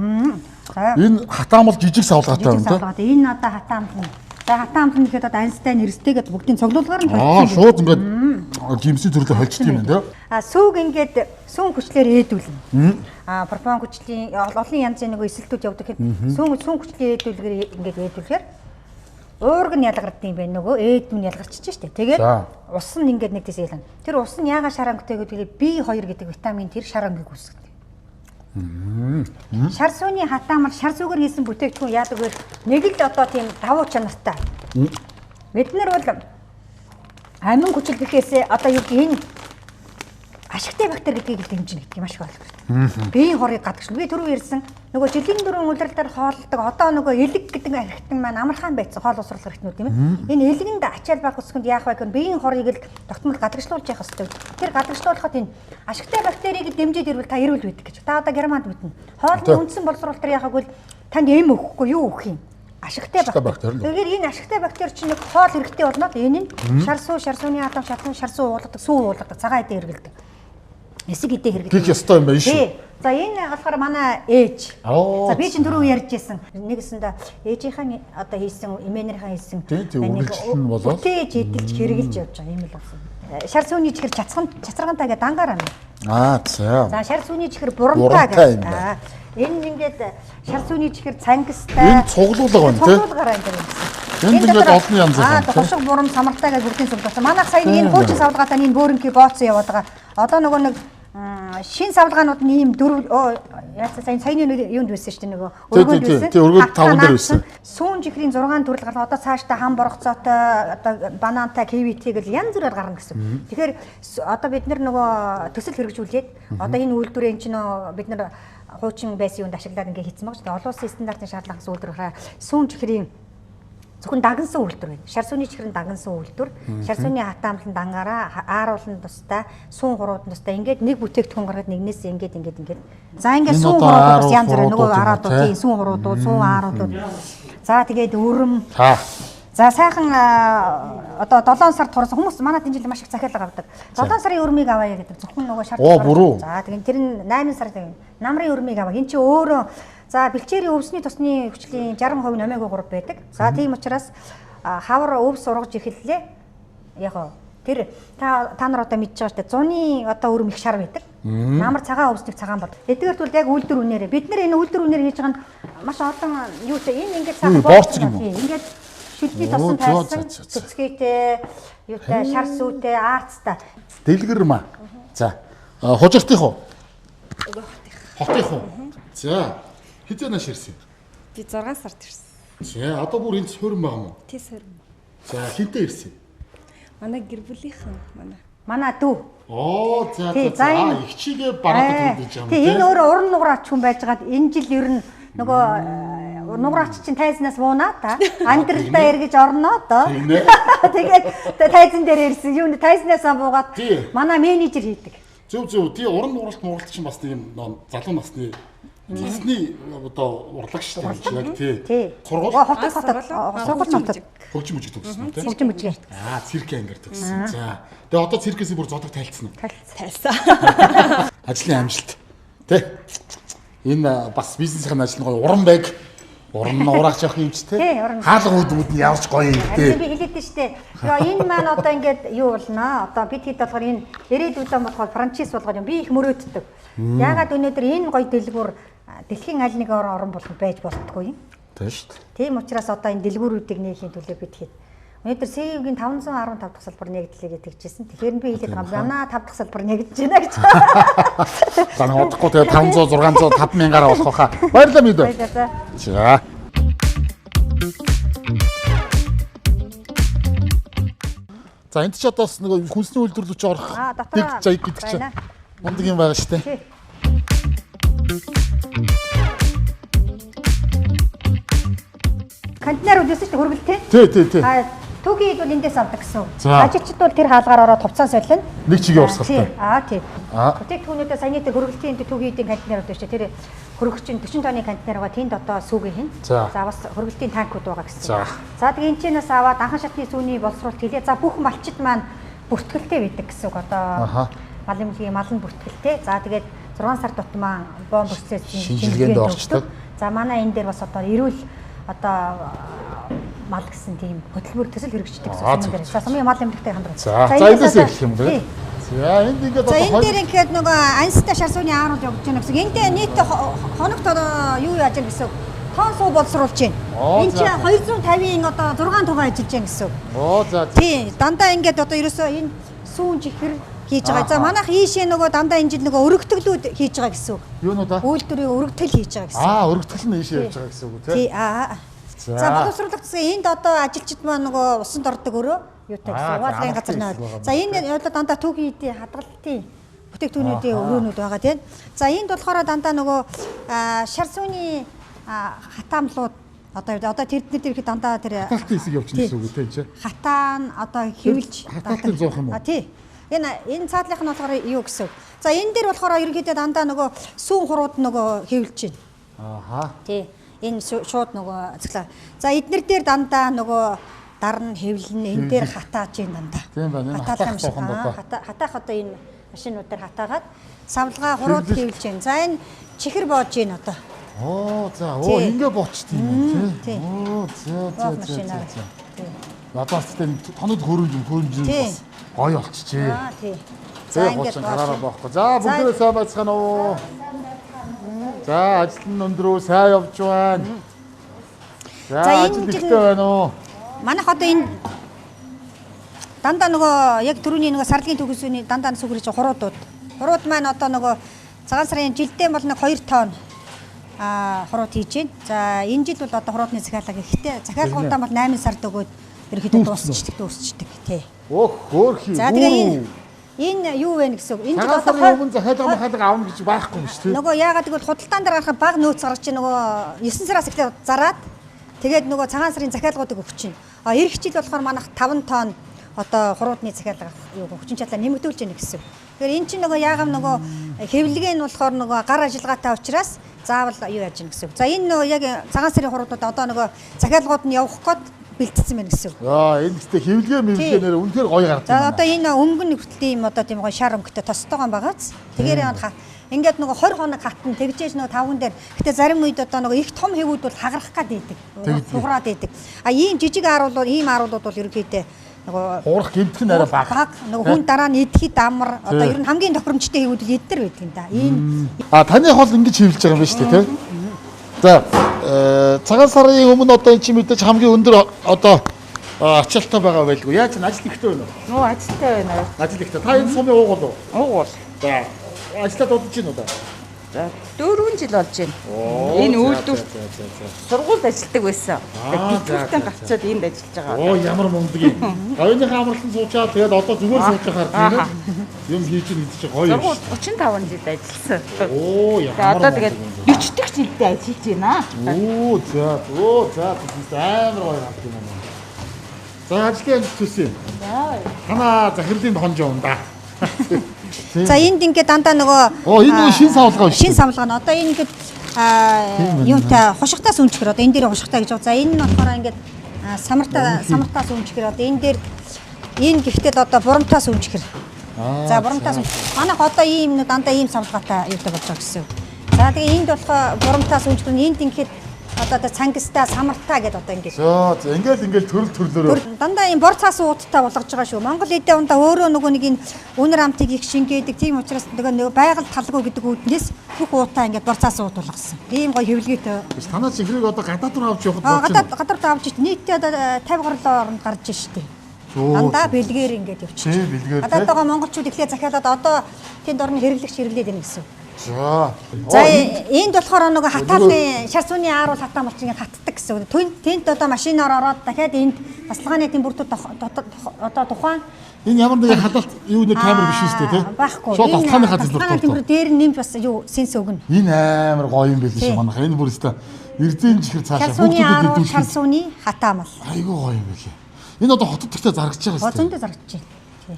За
Энэ хатаамал жижиг савлгаатай
жижиг
байна тийм.
савлгаад энэ одоо хатаамал нь. За хатаамал нь гэхэд одоо анстай нэрстэйгээд бүгдийн цуглуулгаар нь
Аа
холцсон.
шууд ингээд жимсийн төрлөө холчт юм байна тийм.
А сүүг ингээд сүүн хүчлээр ээдүүлнэ. А пропан хүчлийн олон янзын нөгөө эсэлтүүд явдаг гэхэд сүүн хүчлийн ээдүүлгээр ингээд ээдүүлэхээр уург нь ялгард юм байна нөгөө ээдм нь ялгарчиж штэ. Тэгээд
За.
ус нь ингээд нэг тийс ялна. Тэр ус нь яагаад шар өнгөтэй гэдгийг B2 гэдэг витамин тэр шар өнгийг үүсгэдэг. Шар сүүний хатаамал шар сүүгээр хийсэн бүтээгдэхүүн яадаг вэ? Нэг л одоо тийм давуу чанартай. Бид нар бол амин хүчил гэхээсээ одоо юу гэдэг энэ ашигтай бактери гэдгийг л дэмжинэ гэдгийг маш их ойлгох. Биеийн хорыг гадагш. Би түрүү ярьсан нөгөө жилийн дөрвөн улирал дээр хооллодог одоо нөгөө элэг гэдэг архитан маань амархан байцсан хоол усруулах архитнууд тийм ээ. Энэ элгэнд ачаал байх өсгөнд яах вэ гэхээр биеийн хорыг л тогтмол гадагшлуулж явах ёстой. Тэр гадагшлуулахад энэ ашигтай бактерийг дэмжиж ирвэл та эрүүл байдаг гэж. Та одоо Германд мэднэ. Хоолны үндсэн боловсруул дээр яхаг бол танд эм өгөхгүй юу өгөх юм? Ашигтай
Ашигтай
бактери.
бактери л.
Тэгэхээр энэ ашигтай бактери чинь нэг хоол хэрэгтэй болно. Энэ нь шар суу, шар сууны атом, шар суу, шар суу уулгадаг, сүү уулгадаг, цагаан эдээ хэрэгэлдэг. Эсэг эдээ хэрэгэлдэг.
Гэх ёстой юм байна шүү.
Тий. За энэ болохоор манай ээж.
Аа,
За би чинь түрүү ярьж байсан. Нэгсэндээ ээжийнхээ одоо хийсэн, эмээнэрийнхээ хийсэн
Тий, тий, үргэлжлэл нь болоод.
Бүтээж эдэлж хэрэгжилж явж байгаа юм л болсон. Шар сүүний чихэр чацхан чацаргантай гэдэг дангаар амь.
Аа за.
За шар сүүний чихэр бурамтай
Бурамтай юм
гэдэг.
байна.
Аа, Энэ ингээд шар сүүний чихэр цангистай.
Энэ цуглуулга байна тий.
Цуглуулгаар энэ юм.
Энд ингээд олон янз
Аа,
байна, тий.
хошиг бурам самартай гэж бүгдийн цуглуулсан. Манайх сая
Тийм
энэ хуучин
байна.
савлгаатай энэ бөөрөнхий бооцсон яваад байгаа. Одоо нөгөө нэг шин савлгаанууд нь ийм дөрв яасан сая саяны нэг юунд байсан шүү дээ нөгөө
Тий,
өргөнд
тий, тий.
байсан.
Тий, өргөнд
Хатгаа
таван дээр
наадсан.
байсан.
Сүүн чихрийн 6 төрөл гарна. Одоо цаашдаа хам боргоцоотой одоо банантай, кивитэй гэл янз бүрээр гарна гэсэн. Тэгэхээр одоо бид нар нөгөө төсөл хэрэгжүүлээд одоо энэ үйлдвэрээ энэ чинь нөө бид нар хуучин байсан юунд ашиглаад ингээ хийцэн баг шүү дээ. Олон улсын стандартын шаардлагаас үйлдвэр хараа сүүн чихрийн зөвхөн дагнсан үйлдвэр байна. Шар сүүний чихрэн дагнсан үйлдвэр, шар сүүний хатаамлан дангаараа ааруулан тустай, сүүн хуруудан тустай ингээд нэг бүтээгдэхүүн гаргаад нэгнээс ингээд ингээд ингээд. За ингээд
Энэ
сүүн
одоо
хуруудууд бас
ааруул
янз бүр нөгөө
хуруудууд юм уу,
араадууд
тий?
тийм сүүн хуруудууд, сүүн ааруудууд. За тэгээд өрөм.
За.
За сайхан одоо 7 сар турсан хүмүүс манайд энэ жил маш их захиалга авдаг. 7 сарын өрмийг аваая гэдэг зөвхөн нөгөө шар.
Оо, бүрүү.
За тэгээд тэр нь 8 сар гэдэг. Намрын өрмийг аваа. Энэ чи өөрөө за бэлчээрийн өвсний тосны хүчлийн 60% нь омега 3 байдаг. За тийм учраас хавар өвс ургаж эхэллээ. Яг гоо тэр та нар одоо мэдж байгаа шүү дээ. Зуны одоо өрөм их шар байдаг. Намар цагаан өвснийг цагаан бол. Эдгээр түл яг үйлдвэр үнээрээ. Бид нар энэ үйлдвэр үнээр хийж байгаа нь маш олон юу ч энэ ингээд
Үгүй,
сайхан
боорцог юм уу?
Тийм, ингээд шүлтний
Оо,
тосон
зөө,
тайрсан
зөө, зөө.
цэцгээтэй, юутай, шар сүүтэй, аарцтай.
Дэлгэр маа. За. Хужиртынх уу? Хотынх уу? За. Хизээ нааш ирсэн.
Би 6 сард ирсэн.
За, одоо бүр энд суурин байгаа юм уу?
Тий сар.
За, хинтээ ирсэн.
Манай гэр бүлийнхэн манай.
Манай дүү.
Оо, за
Тий,
за
за
за.
энэ-
Аа, ихчигээ бараад төрдөж байгаа юм
Тий, энэ өөрөө уран нуграач хүн байжгаад энэ жил ер нь нөгөө нуграач чинь тайзнаас буунаа та. Амьдралдаа эргэж орноо доо.
Тэгнэ.
Тэгээд тайзан дээр ирсэн. Юу нэ тайзнаасаа буугаад
Тий.
манай менежер хийдэг.
Зөв зөв. Тий, уран нууралт нууралт чинь бас нэг юм нөө залуу насны насны одоо урлаг шүү дээ. Яг тий.
Тий.
Сургууль
Оо, Хотод хотод.
сургууль.
Сургууль хотод.
хөгжим мужиг төгссөн үү тий?
Хөгжим мужиг.
Аа, цирк ангиар төгссөн. За. Тэгээ одоо циркээс бүр зодог тайлцсан уу?
Тайлсан.
Ажлын амжилт. Тэ. Энэ бас бизнесийн ажил нь гоё уран байг. Уран нуурах явах юм чи
Тий,
тэ.
уран.
Хаалга үүд үүд нь явж гоё юм
Харин
тэ.
би хэлээд штэ. Йоо энэ маань одоо ингээд юу болноо? Одоо бид хэд болохоор энэ ирээдүйдээ болохоор франчайз болгоод юм. Би их мөрөөддөг. Яагаад өнөөдөр энэ гоё дэлгүүр дэлхийн аль нэг орон болгон байж болтгүй юм.
Тэ шүү дээ.
Тийм учраас одоо энэ дэлгүүрүүдийг нээхийн төлөө бид хэд өнөөдөр СЭВ-гийн 515 дахь салбар нэгдлээ гэж тэгжсэн. Тэгэхээр нь би хэлээд байгаа юм. Манай 5 дахь салбар нэгдэж байна гэж.
За нэг удахгүй тэгээ 500 600 5000-аар болох байхаа. Баярлалаа мэдээ.
Баярлалаа.
За. За энд чи одоо бас нөгөө хүнсний үйлдвэрлэгч орох
Аа, дотор
дэг заяг гэдэг чинь
байна.
мундаг юм байгаа шүү дээ.
Тий. Контейнер үлдсэн шүү дээ хөргөлтэй.
Тий, тий, тий.
А түүхий ид бол эндээс авдаг гэсэн.
За.
Ажилчид бол тэр хаалгаар ороод хувцас солино.
Нэг чигийн урсгалтай.
Тий. Аа тий.
Аа.
Бүтээгдэхүүнүүдээ саяны тэр хөргөлтийн энэ түүхий эдийн контейнерууд шүү дээ. Тэр хөргөгчин 40 тонны контейнер байгаа. Тэнд одоо сүүгээ хэн.
За.
За бас хөргөлтийн танкууд байгаа гэсэн.
За.
За тэгээ энэ чэнэс аваад анхан шатны сүүний боловсруулалт хийлээ. За бүх малчид маань бүртгэлтэй байдаг гэсэн үг. Одоо
Аха.
мал эмнэлгийн мал нь бүртгэлтэй. За тэгээд 6 сар тутмаа бомб процесс
Шинжилгээнд орчдог.
За манай энэ дээр бас одоо эрүүл одоо мал гэсэн тийм хөтөлбөр төсөл хэрэгждэг гэсэн
Аа,
юм
зөв,
дээр. За сумын мал эмнэлэгтэй хамтран.
За, за
эндээс
эндээс
одоо-
эхлэх юм
Тий.
дээ. За энд ингээд
За
одоо
энэ дээр ингээд нөгөө анстай шар сууны ааруул явж байна гэсэн. Энд дээр нийт хоногт одоо юу яаж яах гэсэн. Тоон суу боловсруулж байна.
Оо,
Энэ
за,
чинь
за.
250-ын одоо 6 тугаа ажиллаж байна гэсэн.
Оо за. за.
Тий, дандаа ингээд одоо ерөөсөө энэ сүүн чихэр хийж байгаа. За
Ааха.
манайх ийшээ нөгөө дандаа энэ жил нөгөө өргөтгөлүүд хийж байгаа гэсэн үг.
Юунууд аа?
Үйлдвэрийн өргөтгөл хийж байгаа гэсэн.
Аа, өргөтгөл нь ийшээ явж байгаа гэсэн үг үү
Тий,
тий?
аа.
За.
За боловсруулах гэсэн энд одоо ажилчид маань нөгөө усанд ордог өрөө юутай
Аа,
гэсэн
за,
угаалгын газар
амралтын
нөө.
хэсэг байгаа
За
юм
энэ одоо дандаа түүхийн эдийн хадгалтын бүтээгдэхүүнүүдийн өрөөнүүд байгаа тийм. За энд болохоор дандаа нөгөө шар сүүний хатаамлууд одоо одоо тэр дээр ихэд дандаа тэр
Хатаалтын хэсэг явчихна
Тий.
гэсэн үг үү тий энэ чинь?
хатаан одоо хэвлж
хатаалтын зуух юм уу?
А тий. Энэ цаадлынх нь болохоор юу гэсэн үг. За энэ дээр болохоор ерөнхийдөө дандаа нөгөө сүүн хурууд нөгөө хэвлж байна.
Ааха.
Тий. Энэ шууд нөгөө цэглээ. За эднэр дээр дандаа нөгөө дарна хэвлэн энэ дээр хатааж ийн дандаа.
Тийм байна, энэ
Хатаалах
хатаах
юм шиг.
зуухан
Аа,
одоо.
Хатаах одоо энэ машинууд дээр хатаагаад савлгаа хурууд
Хэвлэл.
хэвлж байна. За энэ чихэр боож ийн одоо.
Оо за, оо
Тий.
ингэ боочт юм байна тий.
тий.
Оо за за
Боох
за за
машинаар.
за.
Тий.
Надаас тэ тоног хөрөмж хөрөмж
Тий.
бас гоё болчихжээ.
Аа тий.
За хуучин гараараа боохгүй. За бүгдээрээ сайн байцгаана уу? За ажил нь өндрөө сайн явж байна. За
За, энэ
ажил
жил-
ихтэй байна уу?
Манайх одоо энэ дандаа нөгөө яг түрүүний нөгөө сарлагын төгсөөний дандаа сүгэрч хуруудууд. Хурууд маань одоо нөгөө цагаан сарын жилдээ бол нэг 2 тонн хурууд хийж байна. За энэ жил бол одоо хуруудны захиалга ихтэй. Захиалгуудаа бол 8 сард өгөөд ерөнхийдөө дуусчдаг тий.
Өөх хөөрхий.
За тэгээ энэ юу вэ гэсэн үг. Энэ жил
Цагаан
одоо
сарын өмнө захиалга махалга авна гэж байхгүй юм шүү дээ.
Нөгөө яагаад гэвэл худалдаан дээр гарах баг нөөц гаргаж чинь нөгөө 9 сараас эхлээд зараад тэгээд нөгөө цагаан сарын захиалгуудыг өгч чинь. А эх жил болохоор манайх 5 тонн одоо хуруудны захиалга юу хүчин чадлаа нэмэгдүүлж яах гэсэн. Тэгэхээр эн чинь нөгөө яагам нөгөө хэвлэгээ нь болохоор нөгөө гар ажиллагаатай учраас заавал юу яаж яах гэсэн. За энэ нөгөө яг цагаан сарын хуруудууд одоо нөгөө захиалгууд нь явах гээд бэлтцсэн байна гэсэн.
Аа энэ гэхдээ хэвлэгээ мэвлэгээ нэр үнэхээр гоё гардаг.
За одоо энэ өнгөн хүртэл ийм одоо тийм гоё шар өнгөтэй тостойгон байгааз. Тэгэхээр ингээд нөгөө 20 хоног хатна тэгжээж нөгөө тавган дээр. Гэтэ зарим үед одоо нөгөө их том хэвүүд бол хагарах гад идэг. Хугараад идэг. А ийм жижиг ааруулууд, ийм ааруулууд бол ерөнхийдөө нөгөө
хугарах гэмтэх нь арай бага.
Нөгөө хүн дараа нь идэхэд амар одоо ер нь хамгийн тохиромжтой хэвүүд л эддэр байдаг юм да. Ийм
А таны хол ингэж хэвлэж байгаа юм байна шүү дээ, тийм? За цагаан сарын өмнө одоо энэ чинь мэдээж хамгийн өндөр одоо ачаалттай байгаа байлгүй. Яаж н ажил ихтэй байна уу?
Нөө ажилтай байна.
Ажил ихтэй. Та энэ сумын уугуул уу?
Уугуул.
За ажиллаад удаж байна уу да?
За 4 жил болж байна. Энэ үйлдвэр сургуульд ажилладаг байсан. Тэгээд гацаад энд ажиллаж байгаа.
Оо ямар мундаг юм. Гавьныхаа амралтанд суучаад тэгээд одоо зүгээр сууж байхаар тийм ээ. Юм хийж ин гэдэг чинь гоё юм.
Сургууль 35 жил ажилласан.
Оо ямар.
Одоо тэгээд 40 дахь жилдээ ажиллаж байна.
Оо за. Оо за амар гоё гардаг юм аа. За ажлын амжилт хүсье. За. Танаа захирлын хонж явна да.
За энд ингээд дандаа нөгөө
Оо энэ нөгөө шин савлгаа биш.
Шин савлгаа нь одоо энэ ингээд юутай хушигтаас үнчгэр одоо энэ дээр хушигтаа гэж. За энэ нь болохоор ингээд самартаас үнчгэр одоо энэ дээр энэ гэхдээ л одоо бурамтаас үнчгэр. За бурамтаас манайх одоо ийм нэг дандаа ийм савлгаатай юутай болж байгаа гэсэн. За тэгээ энд болохоор бурамтаас үнчгэр нь энд ингээд одоо цангистай самартаа гэдээ одоо ингээд.
За ингээл төрөл төрлөөрөө.
Дандаа ийм бор цаасан уудтай болгож байгаа шүү. Монгол эдээ ундаа өөрөө нөгөө нэг энэ үнэр амтыг их шингээдэг. Тийм учраас нөгөө байгаль талгүй гэдэг үүднээс бүх уутаа ингээд бор цаасан уут болгосон. Тийм гоё хэвлэгээтэй.
Танаа чихрийг одоо гадаад руу авч явахад болж
байна. Гадаад руу авч нийтдээ одоо 50 гаруй оронд гарч штеп. Дандаа бэлгээр ингээд явчих.
Тийм бэлгээр.
Гадаад байгаа монголчууд эхлээ захиалаад одоо тэнд орны хэрэглэгч хэрэглээд байна гэсэн.
За.
За энд болохоор нөгөө хатаалгын шар сүний ааруул хатаа мал чинь ингээд хатдаг гэсэн үг. Тэнд одоо машинаар ороод дахиад энд тасалгааны тийм бүрдүүд одоо тухайн
Энэ ямар нэгэн халаалт юу нэг камер биш үү тий?
Байхгүй.
Шууд тасалгааны газар
тасалгааны тэмбэр дээр нь нэмж бас юу сенс өгнө.
Энэ амар гоё юм байл шүү манайх. Энэ бүр өстой эрзэн чихэр цаашаа
Шар сүний ааруул шар сүний хатаа мал.
Айгүй гоё юм байлээ. Энэ одоо хотод ихтэй заргаж байгаа шүү дээ.
Зөндөө заргаж байна. Тий.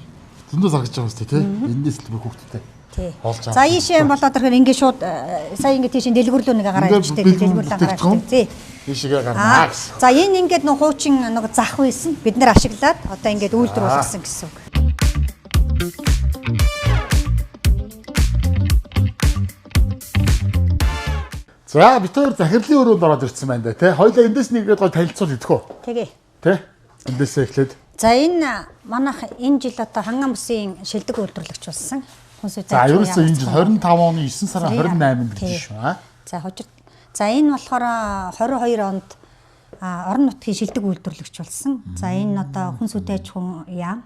Зөндөө заргаж байгаа шүү дээ тий. Эндээс л бүр хүүхдтэй.
Тий.
Олж
За ийшээ болоод ирэхээр ингээд шууд сая ингээд тийш дэлгүүрлөө нэг гараа явчихдаг. Дэлгүүрлөө гараа явчихдаг. Тий.
Ийшээгээ гарнаа гэсэн.
За энэ ингээд нөх хуучин нэг зах байсан. Бид нэр ашиглаад одоо ингээд үйлдвэр болгосон гэсэн үг.
За бид хоёр захирлын өрөөнд ороод ирсэн байна да тий. Хоёлаа эндээс нэг ингээд гой танилцуул идэх үү?
Тэгээ.
Тий. Эндээсээ эхлээд.
За энэ манайх энэ жил одоо Ханган бүсийн шилдэг үйлдвэрлэгч болсон.
За ерөөсөө энэ жил 25 оны 9 сарын 28-нд гэж шүү аа.
За хожир. За энэ болохоор 22 онд орон нутгийн шилдэг үйлдвэрлэгч болсон. За энэ одоо хүн сүдэ аж ахуйн яам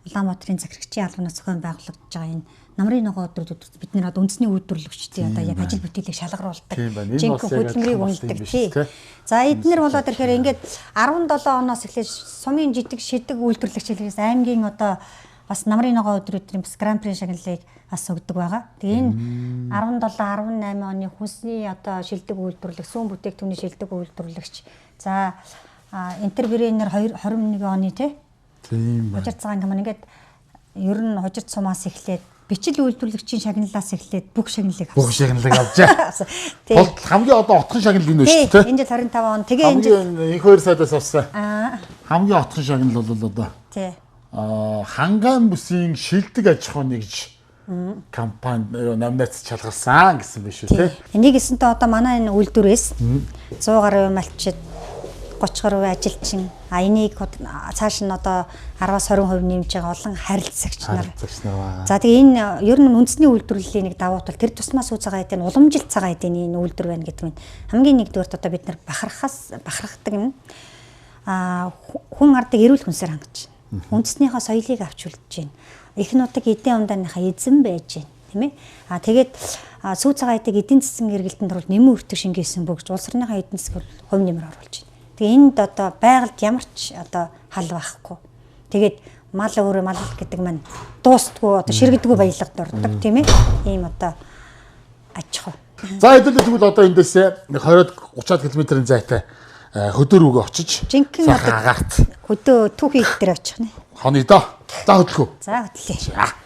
Улаанбаатарын захирагчийн албанаас зохион байгуулагдаж байгаа энэ намрын ногоо өдрүүд бид нэр одоо үндэсний үйлдвэрлэгчдийн одоо яг ажил бүтээлийг шалгаруулдаг.
Жинхэнэ
хөдөлмөрийг үнэлдэг тий. За эднэр болоод ирэхээр ингээд 17 оноос эхлээд сумын жидэг шидэг үйлдвэрлэгч хэлээс аймгийн одоо бас намрын ногоо өдрүүдийн бас гран при шагналыг бас өгдөг байгаа. Тэгээ энэ 17 18 оны хүнсний одоо шилдэг үйлдвэрлэх, сүүн бүтээгдэхүүний шилдэг үйлдвэрлэгч. За энтерпренер 21 оны тий.
Тийм байна.
Хужир цагаан гэмэн ингээд ер нь хужир цумаас эхлээд бичил үйлдвэрлэгчийн шагналаас эхлээд бүх шагналыг авсан.
Бүх шагналыг авчаа.
Тий.
Хамгийн одоо отхон шагнал энэ шүү дээ.
Энэ жил 25 он. Тэгээ энэ жил
хамгийн их хоёр сайдаас авсан. Хамгийн отхон шагнал бол одоо
тий.
Ханган бүсийн шилдэг аж ахуйн нэгж компани номинац чалгалсан гэсэн биш үү тий.
Энийг гэсэнтэй одоо манай энэ үйлдвэрээс 100 гаруй малчид 30 гаруй ажилчин энийг цааш нь одоо 10-аас 20% нэмж байгаа олон харилцагч нар. За тэгээ энэ ер нь үндэсний үйлдвэрлэлийн нэг давуу тал тэр тусмаа сүү цагаан эдийн уламжилт цагаан эдийн энэ үйлдвэр байна гэдэг нь хамгийн нэгдүгээрт одоо бид нар бахархдаг юм. Хүн ардыг эрүүл хүнсээр хангаж байна. Үндэснийхээ соёлыг авч үлдэж байна. Их нутаг эдийн ундааныхаа эзэн байж байна, тийм ээ. Тэгээд сүү цагаан эдийг эдийн засгийн эргэлтэнд оруулж нэмэн өртөг шингээсэн бөгж улс орныхаа эдийн засаг хувь нэмэр оруулж байна. Тэгээ энд одоо байгальд ямар ч одоо хал байхгүй. Тэгээд мал өөрөө мал гэдэг маань дуустдаггүй одоо ширэгдэггүй баялагд ордог, тийм ээ. Ийм одоо аж ахуй.
За хэдүүлээ тэгвэл одоо эндээсээ 20-од 30 км-ийн зайтай хөдөө рүүгээ очиж
жинхэнэ
агарт
хөдөө түүхий их дээр очих нэ.
Хонё доо. За хөдлөх үү?
За хөдлөе.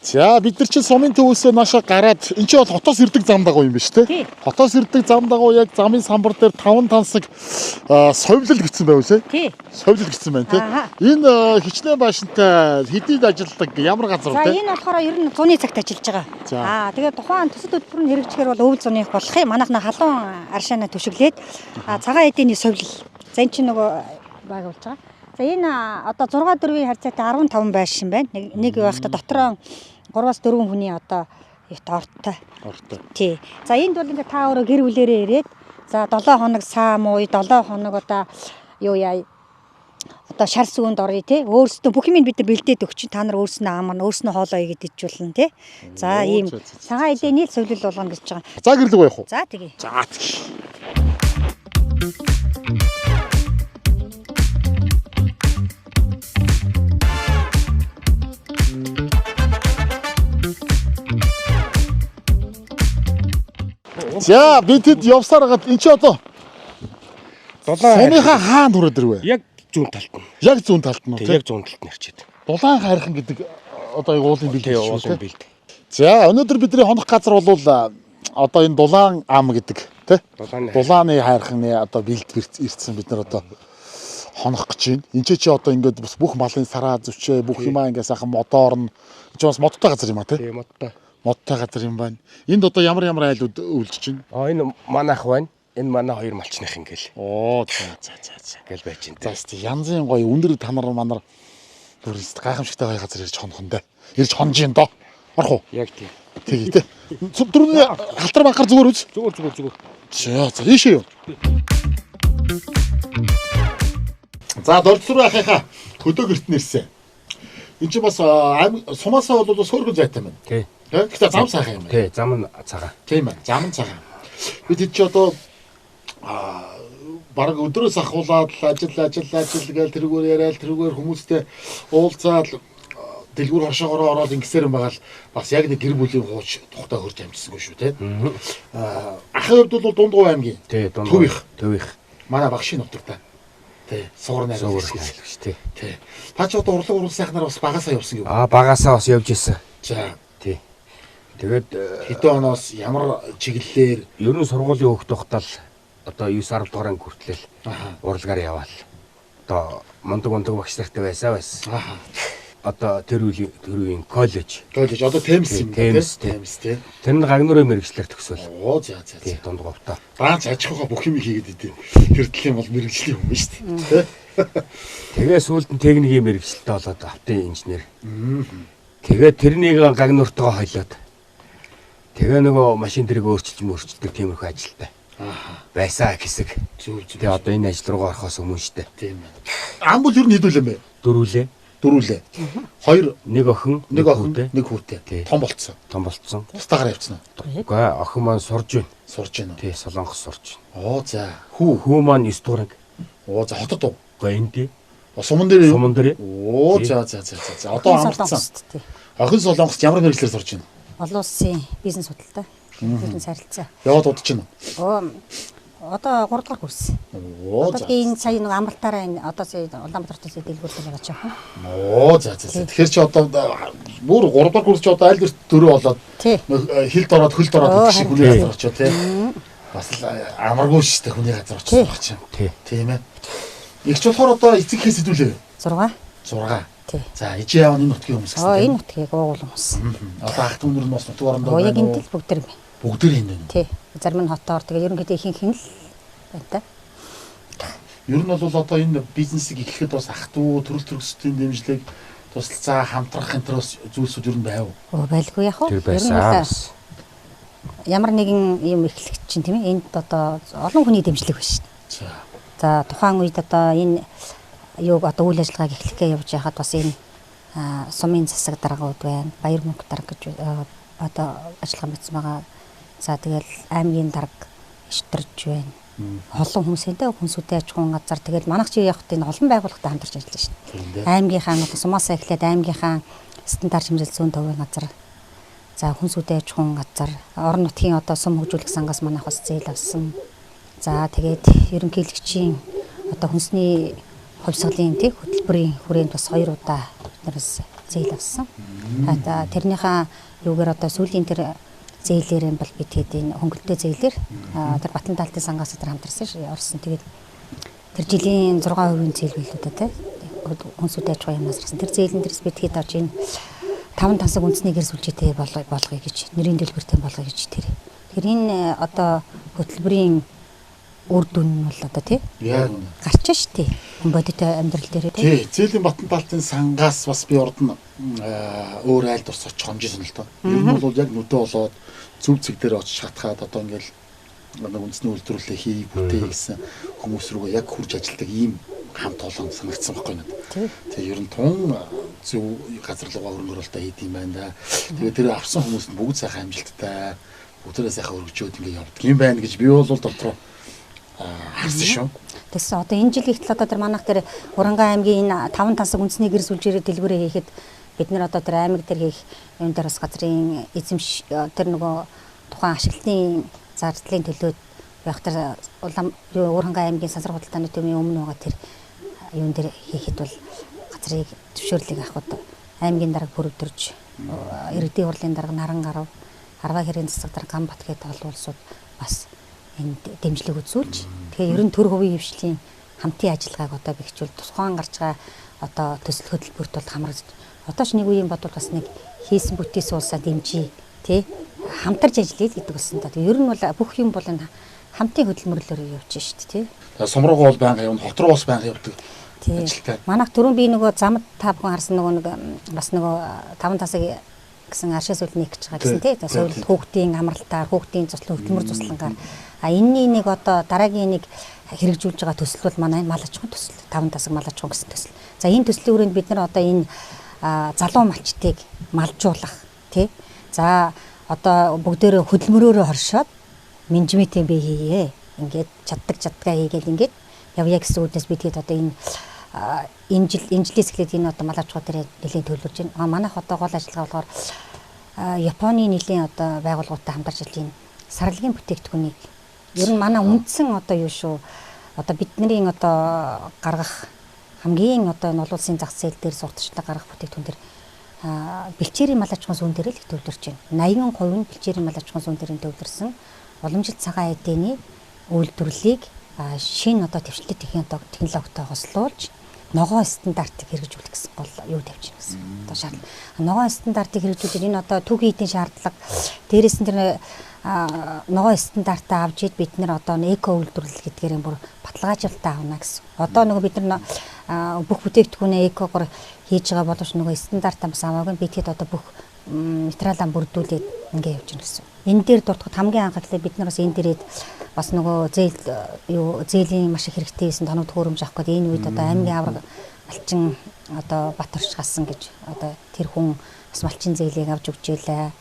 За бид нар чинь сумын төвөөсөө наашаа гараад энэ чинь бол хотоос ирдэг зам дагуу юм биш үү? Хотоос ирдэг зам дагуу яг замын самбар дээр 5 тансаг совилол гисэн байв лээ.
Тий.
Совилол гисэн байна тий. Энэ хичнээн байшинтай хэдийд ажилладаг ямар газар вэ?
За энэ болохоор ер нь зуны цагт ажиллаж байгаа. Тэгээд тухайн төсөл төлбөр нь хэрэгжихээр бол өвөл зуных болох юм. Манайх нь халуун аршаана түшиглээд цагаан эдийн совилол. За энэ чинь нөгөө баг болж байгаа. За энэ одоо 6 4-ийн харьцаатай 15 байшин байна. Нэг байхдаа дотроо 3-4 хүний одоо ортой.
Ортой.
Тий. За энд бол ингээ та өөрөө гэр бүлээрээ ирээд за 7 хоног саа муу 7 хоног одоо юу яа одоо шар сүүнд оръё тий. Өөрсдөө бүх юм бид нар бэлдээд өгч та нар өөрснөө амарна, өөрснөө хоолоо игээд ичүүлнэ тий. За ийм цагаан эдийн нийл совилол болгоно гэж байгаа.
За гэрлэг байх уу?
За тэгье.
За тэгье. За бид хэд явсаар хагаад эн чи одоо Сумынхаа хаана хүрээд ирвэ?
Яг зүүн талд нь.
Яг зүүн талд нь
үү? Яг зүүн талд нь ирчээд.
Дулаан хайрхан гэдэг одоо яг уулын бэлд
шүү дээ. Бэлд.
За өнөөдөр бидний хонох газар бол одоо энэ Дулаан ам гэдэг тий? Дулааны хайрханы одоо бэлд ирсэн бид нар одоо хонох гэж байна. Энд чи одоо ингээд бас бүх малын сараа зүвчээ бүх юмаа ингээд сайхан модоор нь чи бас модтой газар юм а тий?
Тий, модтой.
Модтой газар юм байна. Энд одоо ямар ямар айлууд өвлөж чинь?
Энэ манайх байна. Энэ манай хоёр малчных ингээл.
Оо за за за.
Ингээл байж энэ.
За янзын гоё өндөр танар манар бүр гайхамшигтай гоё газар ирж хонох юм дээ. Ирж хонж юм доо. Орох уу?
Яг тийм.
Тэгье тий. Түрүүний халтар банкар зүгээр үз.
Зүгээр зүгээр зүгээр.
За за ийшээ юу. За дорд руу ахыхаа Хөдөө гэрт нэрсэн. Энд чинь бас сумаасаа бол сөөргөн зайтай байна.
Тий.
Гэхдээ зам сайхан юм байна.
Тий, зам нь цагаан.
Тийм байна. Зам нь цагаан. Бид чи одоо бараг өдрөөс ахуулаад ажил гээл тэрүүгээр яриад тэрүүгээр хүмүүстэй уулзаад дэлгүүр хоршоогоороо ороод ингэсээр юм байгаа л бас яг нэг гэр бүлийн хууч тухтай хөрж амжсангүй шүү те. Ахын хувьд бол Дундгуй аймгийн.
Тий, Дундгуй. Төвийнх.
Манай багшийн нутагта. Тий, сугар найруулагч
тий.
Тий. Та ч одоо урлаг уран сайхнаар бас багасаа явсан юм.
Багасаа бас явж исэн.
За.
Тий. Тэгээд
хэдэн оноос ямар чиглэлээр
ер нь сургуулийн хүүхд тухтал одоо 9 10 дугаар анги хүртэл урлагаар яваал. Одоо мундаг багш нартай байсан. Одоо тэр үеийн коллеж.
Коллеж одоо Темс юм
дээ. Темс тий. Тэр нь гагнуурын мэргэжлэр төгсөөл.
Оо за.
Тий, Дундгуйвтай.
Даанч аж ахуйгаа бүх юм хийгээд идэв. Тэр төрлийн бол мэргэжлийн хүн шүү дээ.
Тэгээ сүүлд нь техникийн мэргэжилтэй болоод автын инженер. Тэгээ тэрнийг гагнууртайгаа холиод. Тэгээ нөгөө машин тэрийг өөрчилж мөрчилдөг тиймэрхүү ажилтай. Байсаа хэсэг.
Зөв.
Тэгээ одоо энэ ажил руугаа орохоос өмнө штэ.
Тийм байна. Ам бол ер нь хэдүүлээ мэ?
Дөрвөлээ.
Дөрвөлээ. Хоёр
нэг охин,
нэг хүүтэй. Том болцсон. Тустаагаар явцсан
уу? Үгүй ээ, охин маань сурж байна.
Сурж байна уу?
Тий, Солонгос сурж
байна. Оо за.
Хүү маань 9 дугаар анги.
Оо за, хотод уу?
Үгүй энд дээ.
Суман дээр.
Суман дээр.
Оо за. Одоо амарцсан. Охин Солонгост ямар мэргэжлээр сурж байна?
Олон улсын бизнес судалтай. Бизнес харилцаа.
Яваад удаж байна
уу? Одоо 3 дугаар курс.
Оо за.
Би энэ сая нэг амралтаараа энэ одоо сая Улаанбаатар хотоос дэлгүүрлэх байгаа ч яах.
Оо за. Тэгэхээр чи одоо бүр 3 дугаар курс чи одоо аль бэрт дөрөв болоод хилд ороод хөлд ороод гэдэг шиг хүний газар очоо тий. Бас л амаргүй шүү дээ хүний газар очсон баг чинь. Тийм ээ. Игч болохоор одоо эцэг ихээс хэдүүлээ?
6.
6. За, ижи яав энэ нутгийн хүмүүс гэсэн.
Оо энэ нутгийг уугуул хүмүүс.
Одоо ах дүүнэр нь бас нутаг орондоо
байна. Яг энэ л бүгд тэр юм.
Бүгд тэр энэ байна.
Тий. Зарим нь хотоор тэгээ ерөнхийдөө ихэнх нь л байна та.
Ер нь бол одоо энэ бизнесийг эхлэхэд бас ах дүү төрөл төрөсдийн дэмжлэг туслалцаа хамтрах энэ төр бас зүйлсүүд ер нь байв.
Оо байлгүй яах вэ?
Ер нь бол
ямар нэгэн юм эхлэх чинь тийм ээ энд одоо олон хүний дэмжлэг байна шүү
дээ. За.
За тухайн үед одоо энэ юуг одоо үйл ажиллагааг эхлэхээ явж байхад бас энэ сумын засаг даргууд байна. Баяр мөнгө дарга гэж одоо ажиллагаа мэдсэн байгаа. За тэгэл аймгийн дарга иштрж байна. Олон хүмүүсэнтэй хүнсүүтэй аж ахуйн газар тэгэл манайх чи явахт энэ олон байгууллагатай хамтарч ажиллана шүү дээ. Аймгийнхаа сумаасаа эхлээд аймгийнхаа стандарт хэмжээлт зүүн төвийн газар. За хүнсүүтэй аж ахуйн газар, орон нутгийн одоо сум хөгжүүлэх сангаас манайх бас зээл авсан. За тэгээд ерөнхийлөгчийн одоо хүнсний хувьсгалын тий хөтөлбөрийн хүрээнд бас 2 удаа бид нараас зээл авсан. Тэрнийхээ юугаар одоо сүүлийн тэр зээлээр юм бол бид хэд энэ хөнгөлөлтөө зээлээр тэр Батлан таалтын сангаас тэр хамтарсан орсон. Тэгээд тэр жилийн 6% зээл байлуу да тий хүнсүүтэй аж ахуй яамнаас гарсан. Тэр зээлэн дээрс бид хэд орж энэ 5 тансаг үндэсний гэр сүлжээтэй болгоё гэж нэрийн дэлгүүртэй болгоё гэж тэр. Тэгэхээр энэ одоо хөтөлбөрийн үр дүн нь бол одоо тий гарч штэ бодит амьдрал дээр
тий. Зээлийн Батлан таалтын сангаас бас би урд нь өөр айлд ус очих хэмжээ сонолтой. Ер нь бол яг нүдэ болоод зөв зэг дээр очиж хатгаад одоо ингээл нэг үндэсний үйлдвэрлэлээ хий бүтээ гэсэн хүмүүс рүүгээ яг хурж ажилтдаг ийм хамт олон санагдсан байхгүй надад. Тэгээ ер нь тун зөв газар руугаа хөрөнгө оруулалтаа хийд юм байна да. Тэгээ тэр авсан хүмүүс нь бүгд сайхан амжилттай, бүгдээрээ сайхан өргөжөөд ингээ явдаг юм байна гэж би бол дотроо харсан шүү.
Тэгсэн одоо энэ жилийн ихтэл одоо тэр манайх тэр Уранга аймгийн энэ 5 тансаг үндэсний гэр сүлжээрээ дэлгүүрээ хийхэд бид нар одоо тэр аймаг дээр хийх юм дээр бас газрын эзэмш тэр нөгөө тухайн ашиглалтын зардлын төлөө байх тэр улам Уранга аймгийн сансар худалдааны төвийн өмнө байгаа тэр юун дээр хийхэд бол газрыг зөвшөөрлийг авахд аймгийн дарга пүрвдэрж иргэдийн хурлын дарга Наран гарав Арвай хэрийн засаг дарга Ганбат гэдэг олон улсууд бас энэ дэмжлэг үзүүлж тэгээ ер нь төр хувийн хвшлийн хамтын ажиллагааг одоо бэхжүүл тухайн гарч байгаа одоо төсөл хөтөлбөрт бол хамрагдаж одоо ч нэг үеийн бодвол бас нэг хийсэн бүтээсэн улсаа дэмжиж тий хамтарч ажиллая гэдэг болсон та. Ер нь бол бүх юм бол энэ хамтын хөдөлмөрлөөр явж шít тий.
Сум руугаа бол байнга явна, хот руу бас байнга явдаг. Ажилтай.
Манайх түрүүн би нөгөө замд та бүхэн харсан нөгөө нэг бас нөгөө таван тасаг гэсэн аршаа сүл нэг гэж байгаа гэсэн тий. Сувил хүүхдийн амралтаар, хүүхдийн цуслан хөдөлмөр цуслангаар. А энэний нэг одоо дараагийн нэг хэрэгжүүлж байгаа төсөл бол манай мал аж ахуйн төсөл. Таван тасаг мал аж ахуй гэсэн төсөл. За энэ төслийн хүрээнд бид нар одоо энэ залуу малчдыг малжуулах тий. За одоо бүгдээрээ хөдөлмөрөөрөө хоршоод менежментийн бий хийе. Ингээд чаддаг чадгаа хийгээл ингээд явъя гэсэн үүднээс бид хэд одоо энэ энэ жилээс эхлээд энэ одоо мал аж ахуй дээр нэлээд төвлөрж байна. Манайх одоо гол ажиллагаа болохоор Японы нэлийн одоо байгууллагуудтай хамтарч ажиллаж байна. Сарлагын бүтээгдэхүүнийг ер нь манай үндсэн одоо юу шүү одоо бидний одоо гаргах хамгийн одоо энэ олон улсын зах зээл дээр сурталчлаг гаргах бүтээгдэхүүн дээр бэлчээрийн мал аж ахуйн сүүн дээр л их төвлөрч байна. 80% нь бэлчээрийн мал аж ахуйн сүүн дээр төвлөрсөн. Уламжлалт цагаан эдэний үйлдвэрлэлийг шинэ одоо дэвшлэлт технологитой хослуулж ногоон стандартыг хэрэгжүүлэх гэсэн гол юу тавьж байна гэсэн. Одоо шаардлага. Ногоон стандартыг хэрэгжүүлэх энэ одоо түүхий эдийн шаардлага. Дээрээс нь тэр ногоон стандартаа авч ид бид нар одоо эко үйлдвэрлэл гэдгээр бүр баталгаажуулалтаа авна гэсэн. Одоо нөгөө бид нар бүх бүтээгдэхүүнээ экогоор хийж байгаа боловч нөгөө стандартаа бас аваагүй бид хэд одоо бүх материалаа бүрдүүлээд ингээ явж байна гэсэн. Энэ дээр дурдахад хамгийн анх эхлээд бид нар бас энэ дээрээд бас нөгөө зээл юу зээлийн маш их хэрэгтэй байсан тоног төхөөрөмж авах гэдэг энэ үед одоо аймгийн авраг малчин одоо Бат оршигасан гэж одоо тэр хүн бас малчин зээлийг авч өгч байлаа.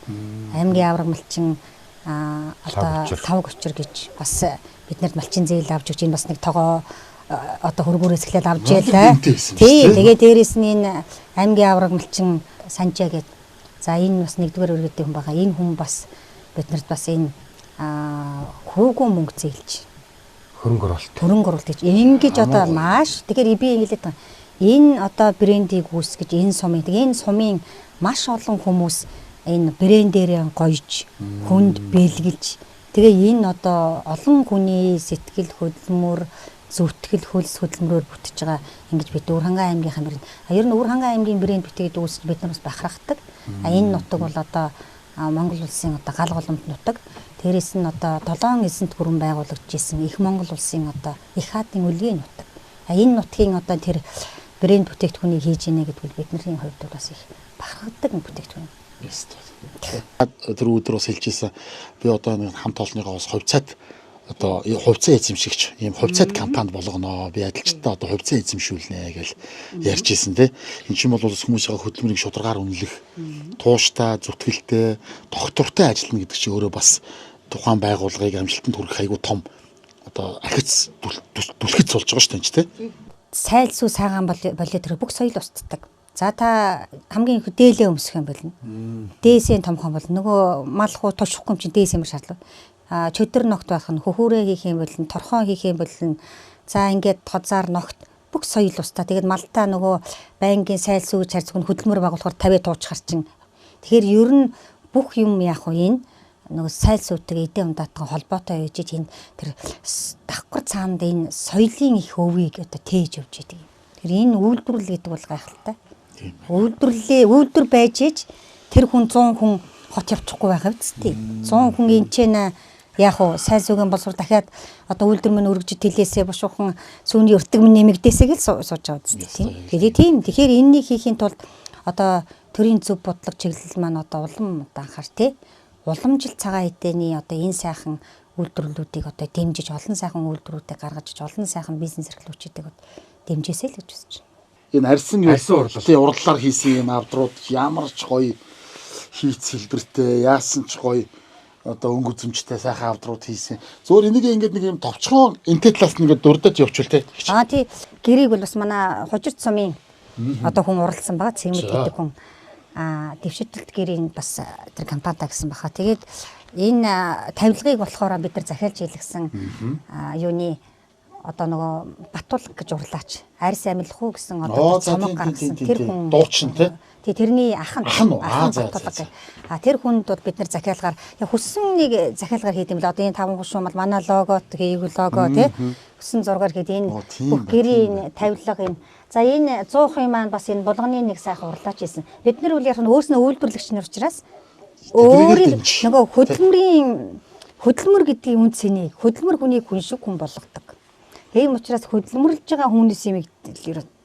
Аймгийн авраг малчин одоо тавг учир гэж бас биднэрт малчин зээл авч өгч энэ бас нэг тогоо одоо хөргүүрээс эхлээд авч байлаа. Тий, тэгээ дээрэс нь энэ аймгийн авраг малчин Санжаа гэдэг. За энэ бас нэгдүгээр үргэлжлэх хүн байгаа. Энэ хүн бас биднэрт бас энэ хүүгүү мөнгө зээлж
хөрөнгө оруулалт.
Хөрөнгө оруулалт гэж ингэж одоо маш тэгэхээр би ингэж байгаа. Энэ одоо брендийг үүсгэж энэ сумын энэ сумын маш олон хүмүүс энэ брендээрээ гоёж хүнд бэлгэлж тэгээ энэ одоо олон хүний сэтгэл хөдлөмөр зүтгэл хөлс хөдөлмөрөөр бүтэж байгаа ингэж бид Өвөрхангай аймгийнхаа брэнд. А ер нь Өвөрхангай аймгийн брэнд бүтээгээд үүсэж бид нар бас бахархдаг. А энэ нутаг бол одоо Монгол улсын одоо гал голомт нутаг. Дээрээс нь одоо долоон эзэнт гүрэн байгуулагдж исэн их Монгол улсын одоо их хаадын үлгийн нутаг. А энэ нутгийн одоо тэр брэнд бүтээгдэхүүнийг хийж ийнэ гэдэг бол бидний хувьд бас их бахархдаг бүтээгдэхүүн.
Тэр өдөр бас хэлж исэн. Би одоо нэг хамт олонныгоо бас хувьцаат одоо хувьцаа эзэмшигч ийм хувьцаат компанид болгоно. Би адилчтай одоо хувьцаа эзэмшүүлнэ гэж ярьж исэн тий. Энд чинь бол хүмүүсийн хөдөлмөрийг шударгаар үнэлэх, тууштай, зүтгэлтэй, доктортой ажиллана гэдэг чинь өөрөө бас тухайн байгууллагыг амжилтанд хүргэх айгүй том одоо ахиц түлхэц болж байгаа шүү дээ тий.
Сайл сүү сайгаан болоо тэр бүх соёл устдаг. За та хамгийн их дээлээ өмсөх юм болно. Дээсээ томхон болно. Нөгөө мал хуу тушихгүй юм чинь дээс юм шаардлага. Чөдөр ногт байх нь хөхүүрээ хийх юм бол торхон хийх юм бол за ингээд тодзаар ногт бүх соёл устаа. Тэгээд малтаа нөгөө байнгын сайл сүүж харьцаг нь хөдөлмөр байгуулахаар 50 туучхар чинь. Тэгэхээр ер нь бүх юм яах вэ энэ нөгөө сайл сүйтэйг эдэн ундаатан холбоотой байж энэ тэр давхар цаанд энэ соёлын их өвийг одоо тээж явж идэг юм. Тэр энэ үйлдвэрлэл гэдэг бол гайхалтай. Үйлдвэрлэлээ үйлдвэр байж ич тэр хүн 100 хүн хот явчихгүй байх үсттэй. 100 хүн энэ ч нэ яг уу сайн сүгэн болсоор дахиад одоо үйлдвэр мань өргөж тэлээсээ бушуухан сүүний өртөг минь нэмэгдээсэй гэж сууж байгаа үстэй тийм. Тэгээ тийм. Тэгэхээр энэнийг хийхийн тулд одоо төрийн зөв бодлого чиглэл маань одоо улам одоо анхаар тий. Уламжлалт цагаан эдэний одоо энэ сайхан үйлдвэрлэлүүдийг одоо дэмжиж олон сайхан үйлдвэрүүдийг гаргаж олон сайхан бизнес эрхлүүлчүүдийг дэмжээсэй л гэж үзэж байна.
Энэ арьсан юу урлалаар хийсэн юм авдрууд ямар ч гоё хийц хэлбэртэй яасан ч гоё одоо өнгө үзэмжтэй сайхан авдрууд хийсэн. Зөөр энийг ингээд нэг юм товчхон энтэй талаас нь ингээд дурдаж явуучвал те.
Аа тий. Гэрийг бол бас манай Хужир сумын одоо хүн уралсан байгаа. Цэмэд гэдэг хүн. Аа дэвшилтэлт гэрийн бас тэр компанита гэсэн баха. Тэгээд энэ тавилгыг болохоор бид нар захиалж хийлгсэн юуны одоо нөгөө Батулга гэж урлаач арьс амилах уу гэсэн одоо цомог гаргасан тэр хүн
дуучин тий.
Тий тэрний ах нь Батулга. А тэр хүнд бол бид нар захиалгаар хүссэн нэг захиалгаар хийд юм л одоо энэ таван хушуу мал манай логот хийгүү лого тий хүссэн зургаар хийд энэ бүх гэрийн тавилга энэ за энэ 100-ын маань бас энэ булганы нэг сайхан урлаач хийсэн. Бид нар үл яг нь өөрснөө үйлдвэрлэгч нар учраас өөрийн нөгөө хөдөлмөрийн хөдөлмөр гэдгийн үн цэнийг хөдөлмөр хүнийг хүн шиг хүн болгодог. Тийм учраас хөдөлмөрлж байгаа хүнээс юм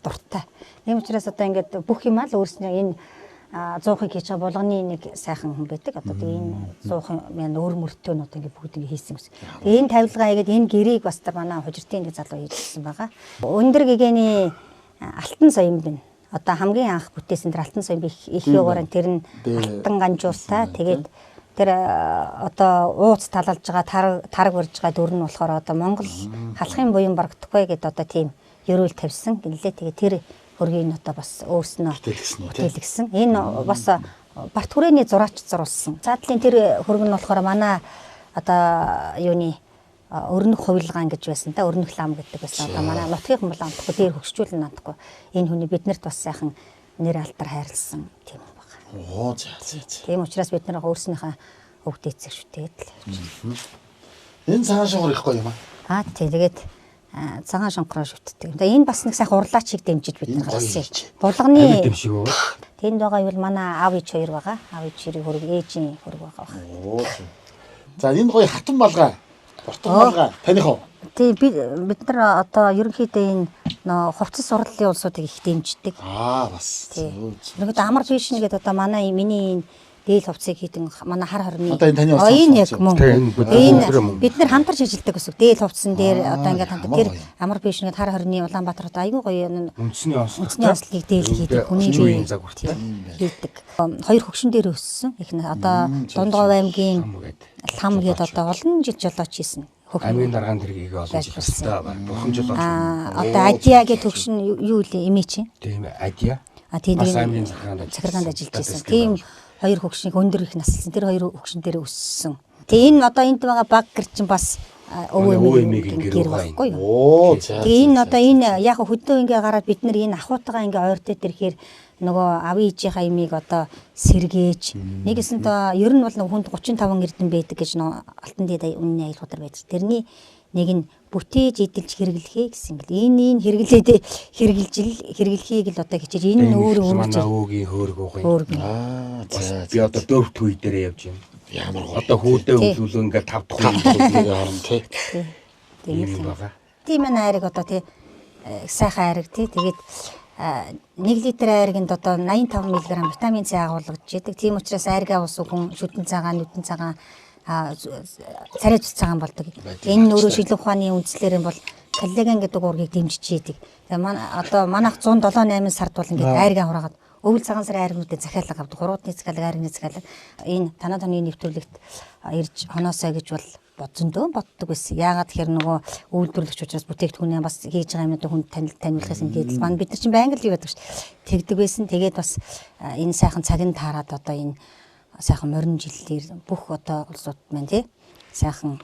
дуртай. Тийм учраас одоо ингээд бүх юм ал өөрснөө энэ 100-ыг хийж байгаа булганы нэг сайхан хүн байдаг. Одоо тэгээ энэ 100-ын маань өөр мөртөө нь одоо ингээд бүгд ингээд хийсэн гэсэн. Тэгээ энэ тавилгаа хийгээд энэ гэрийг бас манай Хужиртын нэг залуу хийжсэн байгаа. Өндөр гэгээний алтан соёмб нь одоо хамгийн анх бүтээсэн тэр алтан соёмб их юугаар тэр нь алтан ганжууртай. Тэгээд тэр одоо ууц талалж байгаа тараг барьж байгаа дүр нь болохоор одоо Монгол халахын буян барагдахгүй гэдээ одоо тийм ерөөл тавьсан гинлээ. Тэгээд тэр хөргийн одоо бас өөрснөө бүтээлгсэн. Энэ бас Барт хүрээний зураач зурулсан. Цаадлын тэр хөргөн нь болохоор манай одоо юуны өрнөх хувилгаан гэж байсан та, өрнөх лам гэдэг байсан. Одоо манай нутгийн бол амтахгүй, дээр хөгшчүүлэн амтахгүй. Энэ хүний биднэрт бас сайхан нэр алдар хайрлсан тийм байна.
Оо за за.
Тийм учраас бид нар өөрснийхөө өвд эцэг шүтээд л явж байна.
Энэ цагаан шонхор ихгүй юм аа.
Аа тий, тэгээд цагаан шонхороо шүтдэг. Тэгээ энэ бас нэг сайхан урлаачийг дэмжиж бид нар гаргасан. Булганы
дэмшиг үү?
Тэнд байгаа юу манай аав ээж хоёр байгаа. Аав ээж хоёрын хөрөг, ээжийн хөрөг байгаа.
Оо. За энэ гоё хатан балгаа. Бортон балгаа таних уу?
Тий, бид нар одоо ерөнхийдөө энэ хувцас сурлалын улсуудыг их дэмждэг.
Аа бас.
Ерөнхийдөө амар фэшн гэдэг одоо манай миний энэ дээл хувцсыг хийдэн манай хар хорны.
Одоо энэ таны
энэ яг мөн. Энэ бид нар хамтарч ажилладаг гэсэн. Дээл хувцсан дээр одоо ингээд хамт тэр амар фэшн гэдэг хар хорны Улаанбаатар одоо айгүй гоё
үндэсний
онцлогийг дээл хийдэг. Хүний
бие загвартай
хийдэг. Хоёр хөгшин дээр өссөн. Их одоо Дундгов аймгийн Лам гээд одоо олон жил жолооч хийсэн.
Аймгийн даргаан тэргийг олон жил өссөн. Бурхан жолооч.
Одоо Адия гэдэг хөгшин юу вэ? Эмээ чинь.
Тийм Адия.
А тийм
аймгийн захиргаанд
ажиллаж байсан. Тийм хоёр хөгшнийг өндөр их наслсан. Тэр хоёр хөгшин дээр өссөн. Тэгээ энэ одоо энд байгаа баг гэр чинь бас өвөө эмээгийн гэр байхгүй юу?
Оо за.
Тэгээ энэ одоо энэ яг хөдөө ингээ гараад бид нар энэ ахуйтайгаа ингээ ойртоод ирэхээр нөгөө авийн ээжийнхаа имийг одоо сэргээж нэгэсэн тоо ер нь бол хүнд 35 эрдэм байдаг гэж нөгөө алтан дээд үнний аялгуудаар байдаг. Тэрний нэг нь бүтээж эдэлж хэрэглэхээ гэсэн гэл. Энэ хэрэглээд хэрэглэж хэрэглэхийг л одоо хичээж энэ нь өөрөө
манай өвөгийн хөөрг уугын.
Аа за.
Би одоо дөрөвт үе дээр явж байна.
Ямар гоё.
Одоо хүүдээ өвлүүлэн ингээл тав дахь үе
орно тий.
Тийм
байгаа.
Тийм энэ айраг одоо тий сайхан айраг тий. Тэгээд 1 литр айрагт одоо 85 мг витамин С агуулгаж яадаг. Тийм учраас айргаа уусан хүн шүдэн цагаан, нүдэн цагаан, царай зүс цагаан болдог. Энэ нь өөрөө шилэн ухааны үндслээр нь бол коллаген гэдэг уургийг дэмжиж яадаг. Тэгээ манай одоо манайх 107 8 сард бол ингээд айргаа хураагаад өвөл цагаан сарын айргуудыг захиалга авдаг. Хуруудны захиалга, айргны захиалга. Энэ танаа тооны нэвтрүүлэгт ирж хоноосой гэж бол зөндөө боддог байсан. Яагаад тэгэхээр нөгөө үйлдвэрлэгч учраас бүтээгдэхүүнээ бас хийж байгаа юмнуудыг хүнд таниулахаас ингээд л бид нар чинь байнга л юу байдаг шүү дээ. Тэгдэг байсан. Тэгээд бас энэ сайхан цагийн таарад одоо энэ сайхан морин жилээр бүх одоо улсууд маань тий сайхан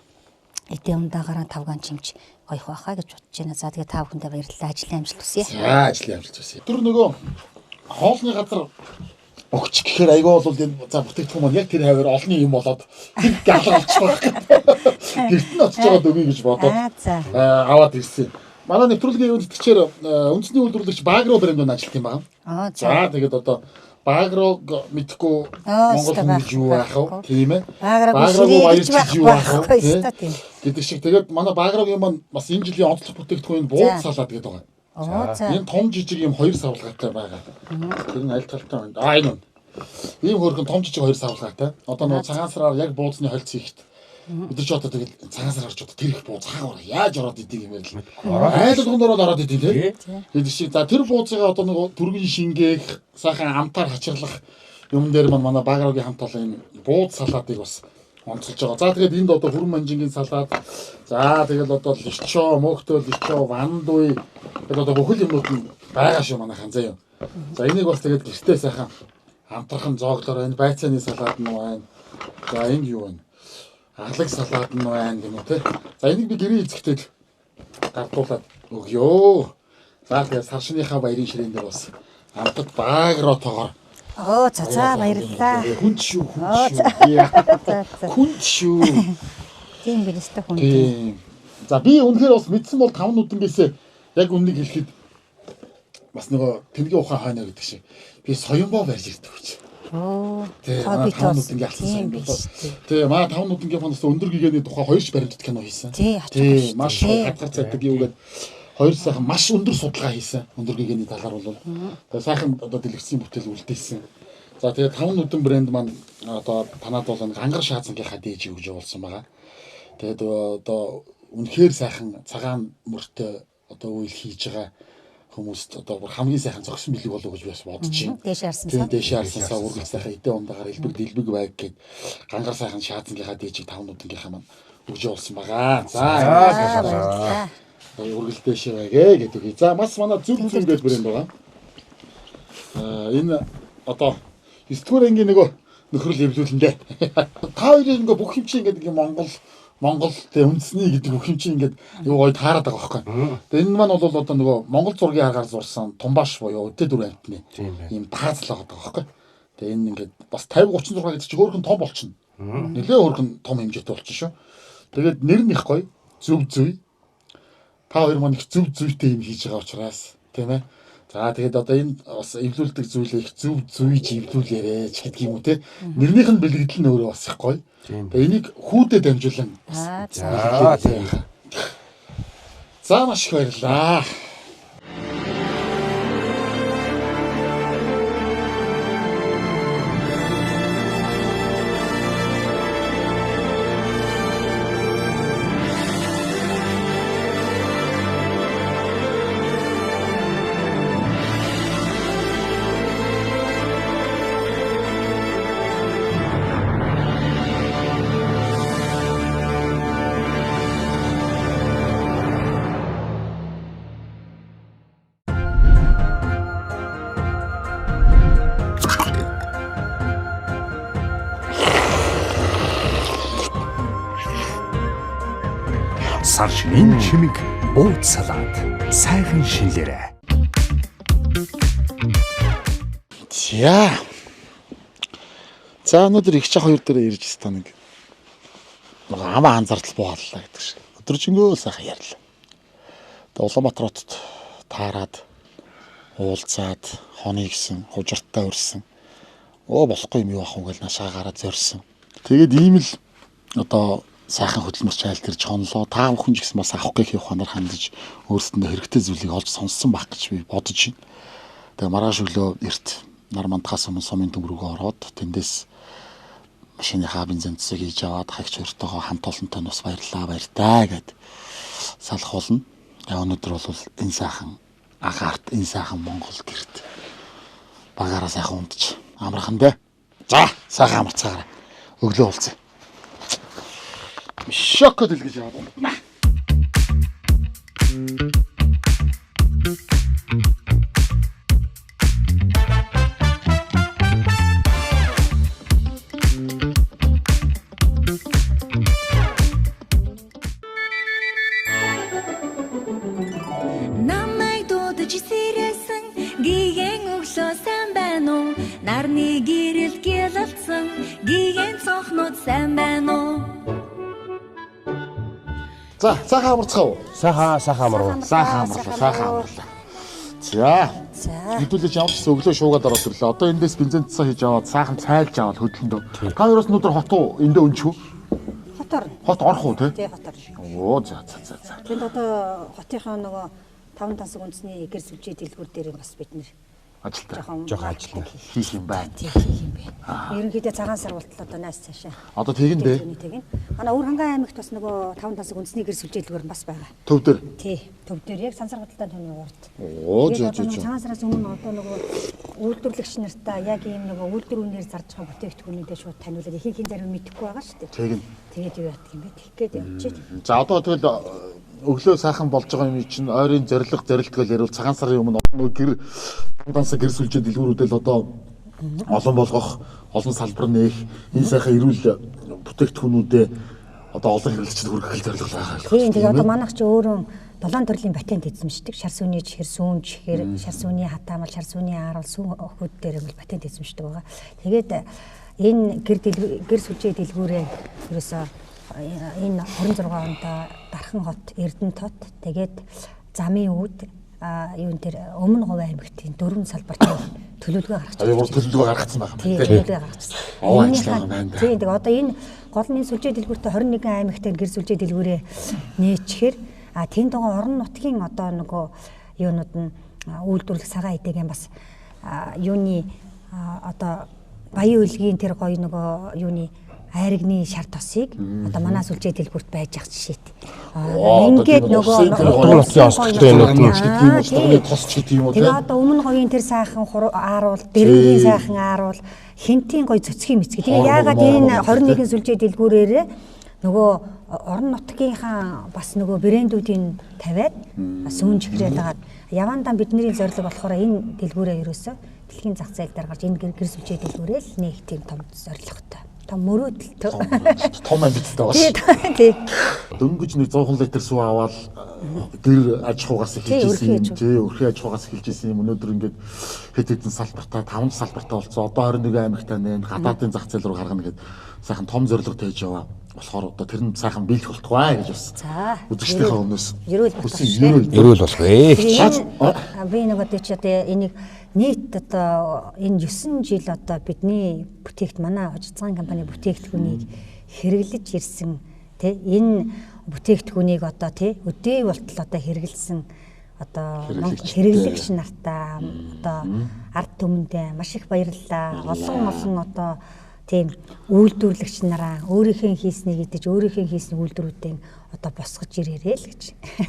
эдийн ундаагаараа тавгаан чимч гоёх байхаа гэж бодож байна. За тэгээ та бүхэндээ баярлалаа. Ажлын амжилт хүсье.
За ажлын амжилт хүсье. Тэр нөгөө хоолны газар богч гэхээр айгүй бол энэ за бүтээгдэхүүн маань яг тэр хаваар олны юм болоод тэр галга олчих байх. Гэрт нь очиж байгаа дөгье гэж бодоод аваад ирсэн. Манай нэвтрүүлгийн юунд итгэчээр үндэсний үйлдвэрлэгч Багро брэнд нь ажиллах юм байна. За тэгээд одоо Багрог мэдхгүй Монгол хүн гэж юу байх вэ? Тийм ээ.
Багрог баярч
юу байх вэ? Гэдэг шиг тэгээд манай Багрогийн маань бас энэ жилийн онцлог бүтээгдэхүүн бууд салаад гэдэг байгаа. Энэ том жижиг юм хоёр савлгаатай байгаа. Тэр нь аль талтай байна? Аа энэ. Ийм хөөрхөн том жижиг хоёр савлгаатай. Одоо нөгөө цагаан сараар яг бууцны холц хийхэд бид нар ч одоо тэгэл цагаан сараар ч одоо тэр их бууз хаагаараа яаж ороод идэг юм бэ л. Айлгонд ороод ороод идэг тий. Тэгээд шиг за тэр бууцыгаа одоо нөгөө түргэн шингээх, сайхан амтаар хачирлах юм дээр маань манай Багрогийн хамт олон энэ бууз салаатыг бас онцолж байгаа. За тэгээд энд одоо хүрэн манжингийн салаат, за тэгэл одоо личо, мөхтөө личо, вандуй тэгэл одоо бүхэл юмнууд нь байгаа шүү манайхан заа юм. За энийг бас тэгээд гэртээ сайхан амтрахын зооглоор байна. Байцааны салаат нь байна. За энд юу вэ? Алаг салаат нь байна гэнэ үү те. За энийг би гэрээ эзэгтэй л гардуулаад өгөө. За тэгээд сар шинийхаа баярын ширээн дээр бас амтад Багротоогоор.
Оо за за баярлалаа.
Хүнд шүү, хүнд шүү. Хүнд шүү.
Тийм би нэстэ хүнд.
Тийм. За би үнэхээр бас мэдсэн бол 5 нүдэнгээс яг үннийг хэлэхэд бас нөгөө тэнгийн ухаан хойно гэдэг шиг би соёнбоо барьж ирдэг гэж.
Оо.
Тий, манай 5 нүдэнгийн алсан соёнбоо. Тий, манай 5 нүдэнгийн фондоос өндөр гэгээний тухай хоёр ч баримтат кино хийсэн.
Тий,
маш хадгар цайдаг юугээд хоёр сайхан маш өндөр судалгаа хийсэн. Өндөр гэгээний талаар бол тэгээ сайхан одоо дэлгэцийн бүтээл үлдээсэн. За тэгээ 5 нүдэн брэнд маань одоо танад бол гангар шаазангийнхаа дээж өгж явуулсан байгаа. Тэгээд одоо үнэхээр сайхан цагаан мөртэй одоо үйл хийж байгаа хүмүүст одоо бүр хамгийн сайхан зогсон бэлэг болов гэж би бас бодож байна.
Дээш харсансаа.
Тийм, дээш харсансаа үргэлж сайхан эдээ ундагаар элбэг дэлбэг байг гэд гангар сайхан шаазангийнхаа дээжийг таван нутгийнхаа маань өгж явуулсан байгаа. За
баярлалаа.
Үргэлж дээшээ байгээ гэдэг үгүй. За бас манай зүг зүг гэдэг брэнд байгаа. Энэ одоо 9 дугаар ангийн нөгөө нөхрөл эвлүүлэн дээ. Та хоёрын ингээ бүх юм чи ингээд ингээ Монгол тэ үндэсний гэдэг бүх юм чи ингээд юу гоё таарад байгаа байхгүй. Тэгээ энэ маань бол одоо нөгөө Монгол зургийн аргаар зурсан тумбаш буюу өдөө дөрөв амтны ийм пазл байгаа байхгүй. Тэгээ энэ ингээд бас 50 36 гэдэг чи хөөрхөн том болчихно. Нэлээ хөөрхөн том хэмжээтэй болчихно шүү. Тэгээд нэр нь их гоё. Зөв зүй. Та хоёр маань их зөв зүйтэй юм хийж байгаа учраас тийм ээ. За тэгээд одоо энэ бас эвлүүлдэг зүйлээ их зөв зүйж эвлүүлээрэй ч гэдэг юм уу те. Нэрнийх нь бэлэгдэл нь өөрөө бас их гоё. Тэгээ энийг хүүдэд дамжуулан
За
за маш их баярлалаа.
Сар шинийн чимэг бууз салат сайхан шинлээрэ.
За. За өнөөдөр их чах хоёр дээр ирж стан нэг амаа анзаардал буугаллаа гэдэг шиг. Өдөржингөө сайхан ярьлаа. Тэгээ Улаанбаатар хотод таарад уулзаад хоны гисэн хужартаа өрсөн. Оо болохгүй юм юу ах вэ гэж наашаа гараад зорьсон. Тэгээд ийм л одоо сайхан хөдөлмөрч айлт ирж хонлоо. Та бүхэн ч гэсэн бас авах гэх ухаанаар хандаж өөрсөндөө хэрэгтэй зүйлийг олж сонссон байх гэж би бодож байна. Тэгээ маргааш өглөө эрт нар мандахаас өмнө сумын төм рүүгээ ороод тэндээс машиныхаа бензин цэсийг хийж аваад хагч хоёртойгоо хамт олонтой нь бас баярлалаа баяртай гэд салах болно. Тэгээ өнөөдөр бол энэ сайхан агаарт энэ сайхан Монгол гэрт багаараа сайхан унтж амархан дээ. За сайхан амарцгаараа өглөө уулзъя. Шокод илгэж аваад унтна.
Намайг дуудаж сэрээсэн гигэн өглөө сайн байна уу? Нарны гэрэл гялалцсан гигэн цонхнууд сайн байна уу?
За сайхан амарцгаа уу?
Сайхан амарв.
Сайхан амарлаа, сайхан амарлаа. За. Хэдүүлээ ч явж өглөө шуугаад ороод ирлээ. Одоо эндээс бензин цэцээ хийж аваад сайхан цайлж аваад хөдлөндөө. Та хоёроос өнөөдөр хот уу эндээ өнчих үү?
Хот орно.
Хот орох уу те?
Тий, хот орно.
Оо за за за за.
Тэнд одоо хотынхоо нөгөө таван тансаг үндэсний гэр сүлжээ дэлгүүр дээр бас бид нэр
ажилтаа.
Жохон ажиллана.
Хийх юм байна.
Тий, хийх юм байна. Ерөнхийдөө цагаан сар болтол одоо найс цаашаа.
Одоо тэгин дээ.
Тэгин. Манай Өвөр хангай аймагт бас нөгөө таван тансаг үндэсний гэр сүлжээ дэлгүүр нь бас байгаа.
Төв дээр.
Тий, төв дээр яг сансар худалдааны төвний урд.
Оо зөө зөө.
Цагаан сараас өмнө одоо нөгөө үйлдвэрлэгч нартаа яг ийм нөгөө үйлдвэр үнээр зарж байгаа бүтээгдэхүүнүүдээ шууд таниулаад ихэнх зарим мэдэхгүй байгаа шүү дээ.
Тэгин.
Тэгээд юу яадаг юм бэ? Тэгэх гээд явчих.
За одоо тэгэл өглөө сайхан болж байгаа юм чинь ойрын зориг зорилт гэл ярил цагаан сарын өмнө гэр дансаа гэр сүлжээ дэлгүүрүүдэл одоо олон болгох, олон салбар нээх, энэ сайхан эрүүл бүтээгдэхүүнүүдээ одоо олон хэрэглэгчид хүргэх зорилго байгаа.
Тийм, тэгээ одоо манайх чи өөрөө 7 төрлийн патент эзэмшдэг. Шар сүний чихэр, сүүн чихэр, шар сүний хатаамал, шар сүний аарвал, сүүн охид дээр бол патент эзэмшдэг байгаа. Тэгээд энэ гэр сүлжээ дэлгүүрээ ерөөсөө энэ 26 онд Дархан хот, Эрдэнэт хот, тэгээд замын үүд юун дээр өмнө говь аймагтын 4 салбарт төлөвлөгөө гаргаж
байна. Төлөвлөгөө гаргацсан байгаа юм
байна. Төлөвлөгөө гаргацсан.
Оо
Тийм, тэгээд одоо энэ гол нь энэ сүлжээ дэлгүүртээ 21 аймагт гэр сүлжээ дэлгүүрээ нээчихээр тэнд байгаа орон нутгийн одоо нөгөө юунууд нь үйлдвэрлэх цагаан эдэгийн бас юуны одоо баян үлгийн тэр гоё нөгөө юуны айрагны шар тосыг одоо манай сүлжээ дэлгүүрт байж ах жишээт. Ингээд нөгөө
нутгийн онцлогтой юмнууд нь
гэдэг юм уу, дурны тос ч гэдэг юм уу.
Тэгээ одоо өмнө говийн тэр сайхан ааруул, дэрэнгийн сайхан ааруул, хинтийн гоё цөцгийн мэцгээ. Тэгээ яагаад энэ 21 сүлжээ дэлгүүрээрээ нөгөө орон нутгийнхаа бас нөгөө брэндүүдийн тавиад сүүн чихрээд хагаад явандаа бидний зорилго болохоор энэ дэлгүүрээ ерөөсөө дэлхийн зах зээл дээр гарч энэ гэр сүлжээ дэлгүүрээ л нэг тийм том зорилготой. Том мөрөөдөлтэй.
Том амжилттай байна.
Тий.
Дөнгөж нэг 100 литр сүү аваад гэр аж ахуйгаас эхэлж исэн юм. Тий, өрхийн аж ахуйгаас эхэлж исэн юм. Өнөөдөр ингээд хэд хэдэн салбартаа, 5 салбартаа болсон. Одоо 21 аймагтаа нэ гадаадын зах зээл рүү гаргана гэд сайхан том зорилго тавьж яваа. Болохоор одоо тэр нь сайхан биелэх болтугай гэж бас.
За.
Үзэгчдийнхээ өмнөөс
ерөөл болох.
Ерөөл болох ээ.
Би нөгөө чи одоо энийг нийт одоо энэ 9 жил одоо бидний бүтээгт манай хужицгаан компани бүтээгдэхүүнийг хэрэглэж ирсэн тий энэ бүтээгдэхүүнийг одоо тий өдөө болтол одоо хэрэглэсэн одоо хэрэглэгч нартаа одоо ард түмэндээ маш их баярлалаа. Олон олон одоо тийм үйлдвэрлэгч нараа өөрийнхөө хийснийг идэж өөрийнхөө хийсэн үйлдвэрүүдийн одоо босгож ирээрээ л гэж.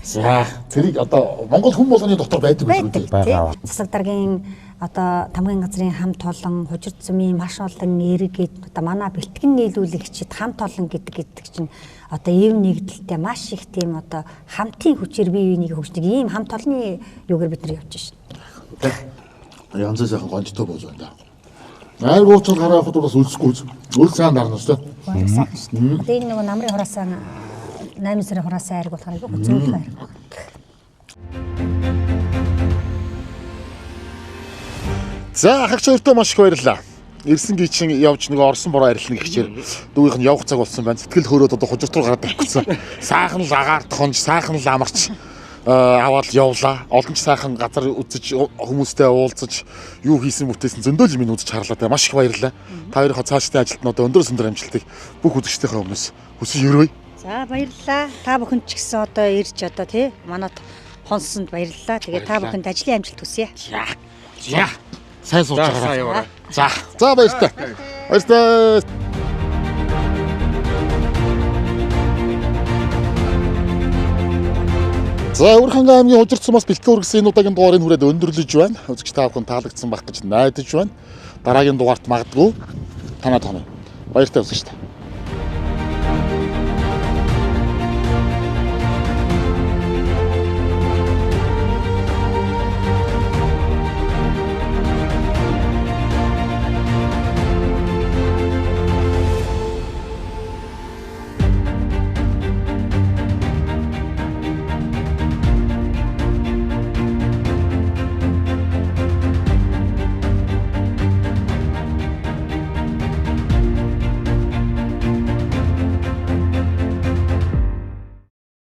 За тэрийг одоо Монгол хүн болгоны дотор байдаг үү?
Байгаа. Засаг даргын одоо тамгын газрын хамт олон хужир зумын маш олон иргэд одоо манай бэлтгэн нийлүүлэгчид хамт олон гэдэг чинь одоо ив нэгдэлтэй маш их тийм одоо хамтын хүчээр бие биенийг хөгждөг ийм хамт олонны юугаар бид нар явж шин.
Янз сайхан гонжтой болж байна да. Айгууч гараа явахад бас өлсөхгүй. Өл сайн дарна шүү
дээ. Сайхан шүү дээ. Одоо энэ нөгөө намрын хураасан 8 сарын хураасан айраг болохоор айгүй зөөлхөн айраг.
За ахагч хоёртоо маш их баярлалаа. Ирсэн гичин явж нөгөө орсон бороо арилна гихчээр дүүгийнх нь явах цаг болсон байна. Сэтгэл хөөрөөд одоо хужиртур гараад тавьчихсан. Сайхан л агаар тохонж, сайхан л амарч аваад явлаа. Олон ч сайхан газар үзэж хүмүүстэй уулзаж юу хийсэн бүтээсэн зөндөл юм үзэж харлаа. Маш их баярлалаа. Та хоёрынхоо цаашдын ажилд нь одоо өндөр өндөр амжилтыг бүх үзэгчдийнхээ өмнөөс хүсэн өрөөе.
За баярлалаа. Та бүхэнд ч гэсэн одоо ирж одоо тий манад хонсонд баярлалаа. Тэгээ та бүхэнд ажлын амжилт хүсье.
За. Сайн сууж байгаарай. За. За баяртай. Баяртай. За Өвөрхангай аймгийн Хужир сумаас бэлтгэн үргэсэн энэ удаагийн дугаарыг хүрээд өндөрлөж байна. Үзэгч та бүхэн таалагдсан байх гэж найдаж байна. Дараагийн дугаарт магадгүй танаа тооно. Баяртай үзэгч та.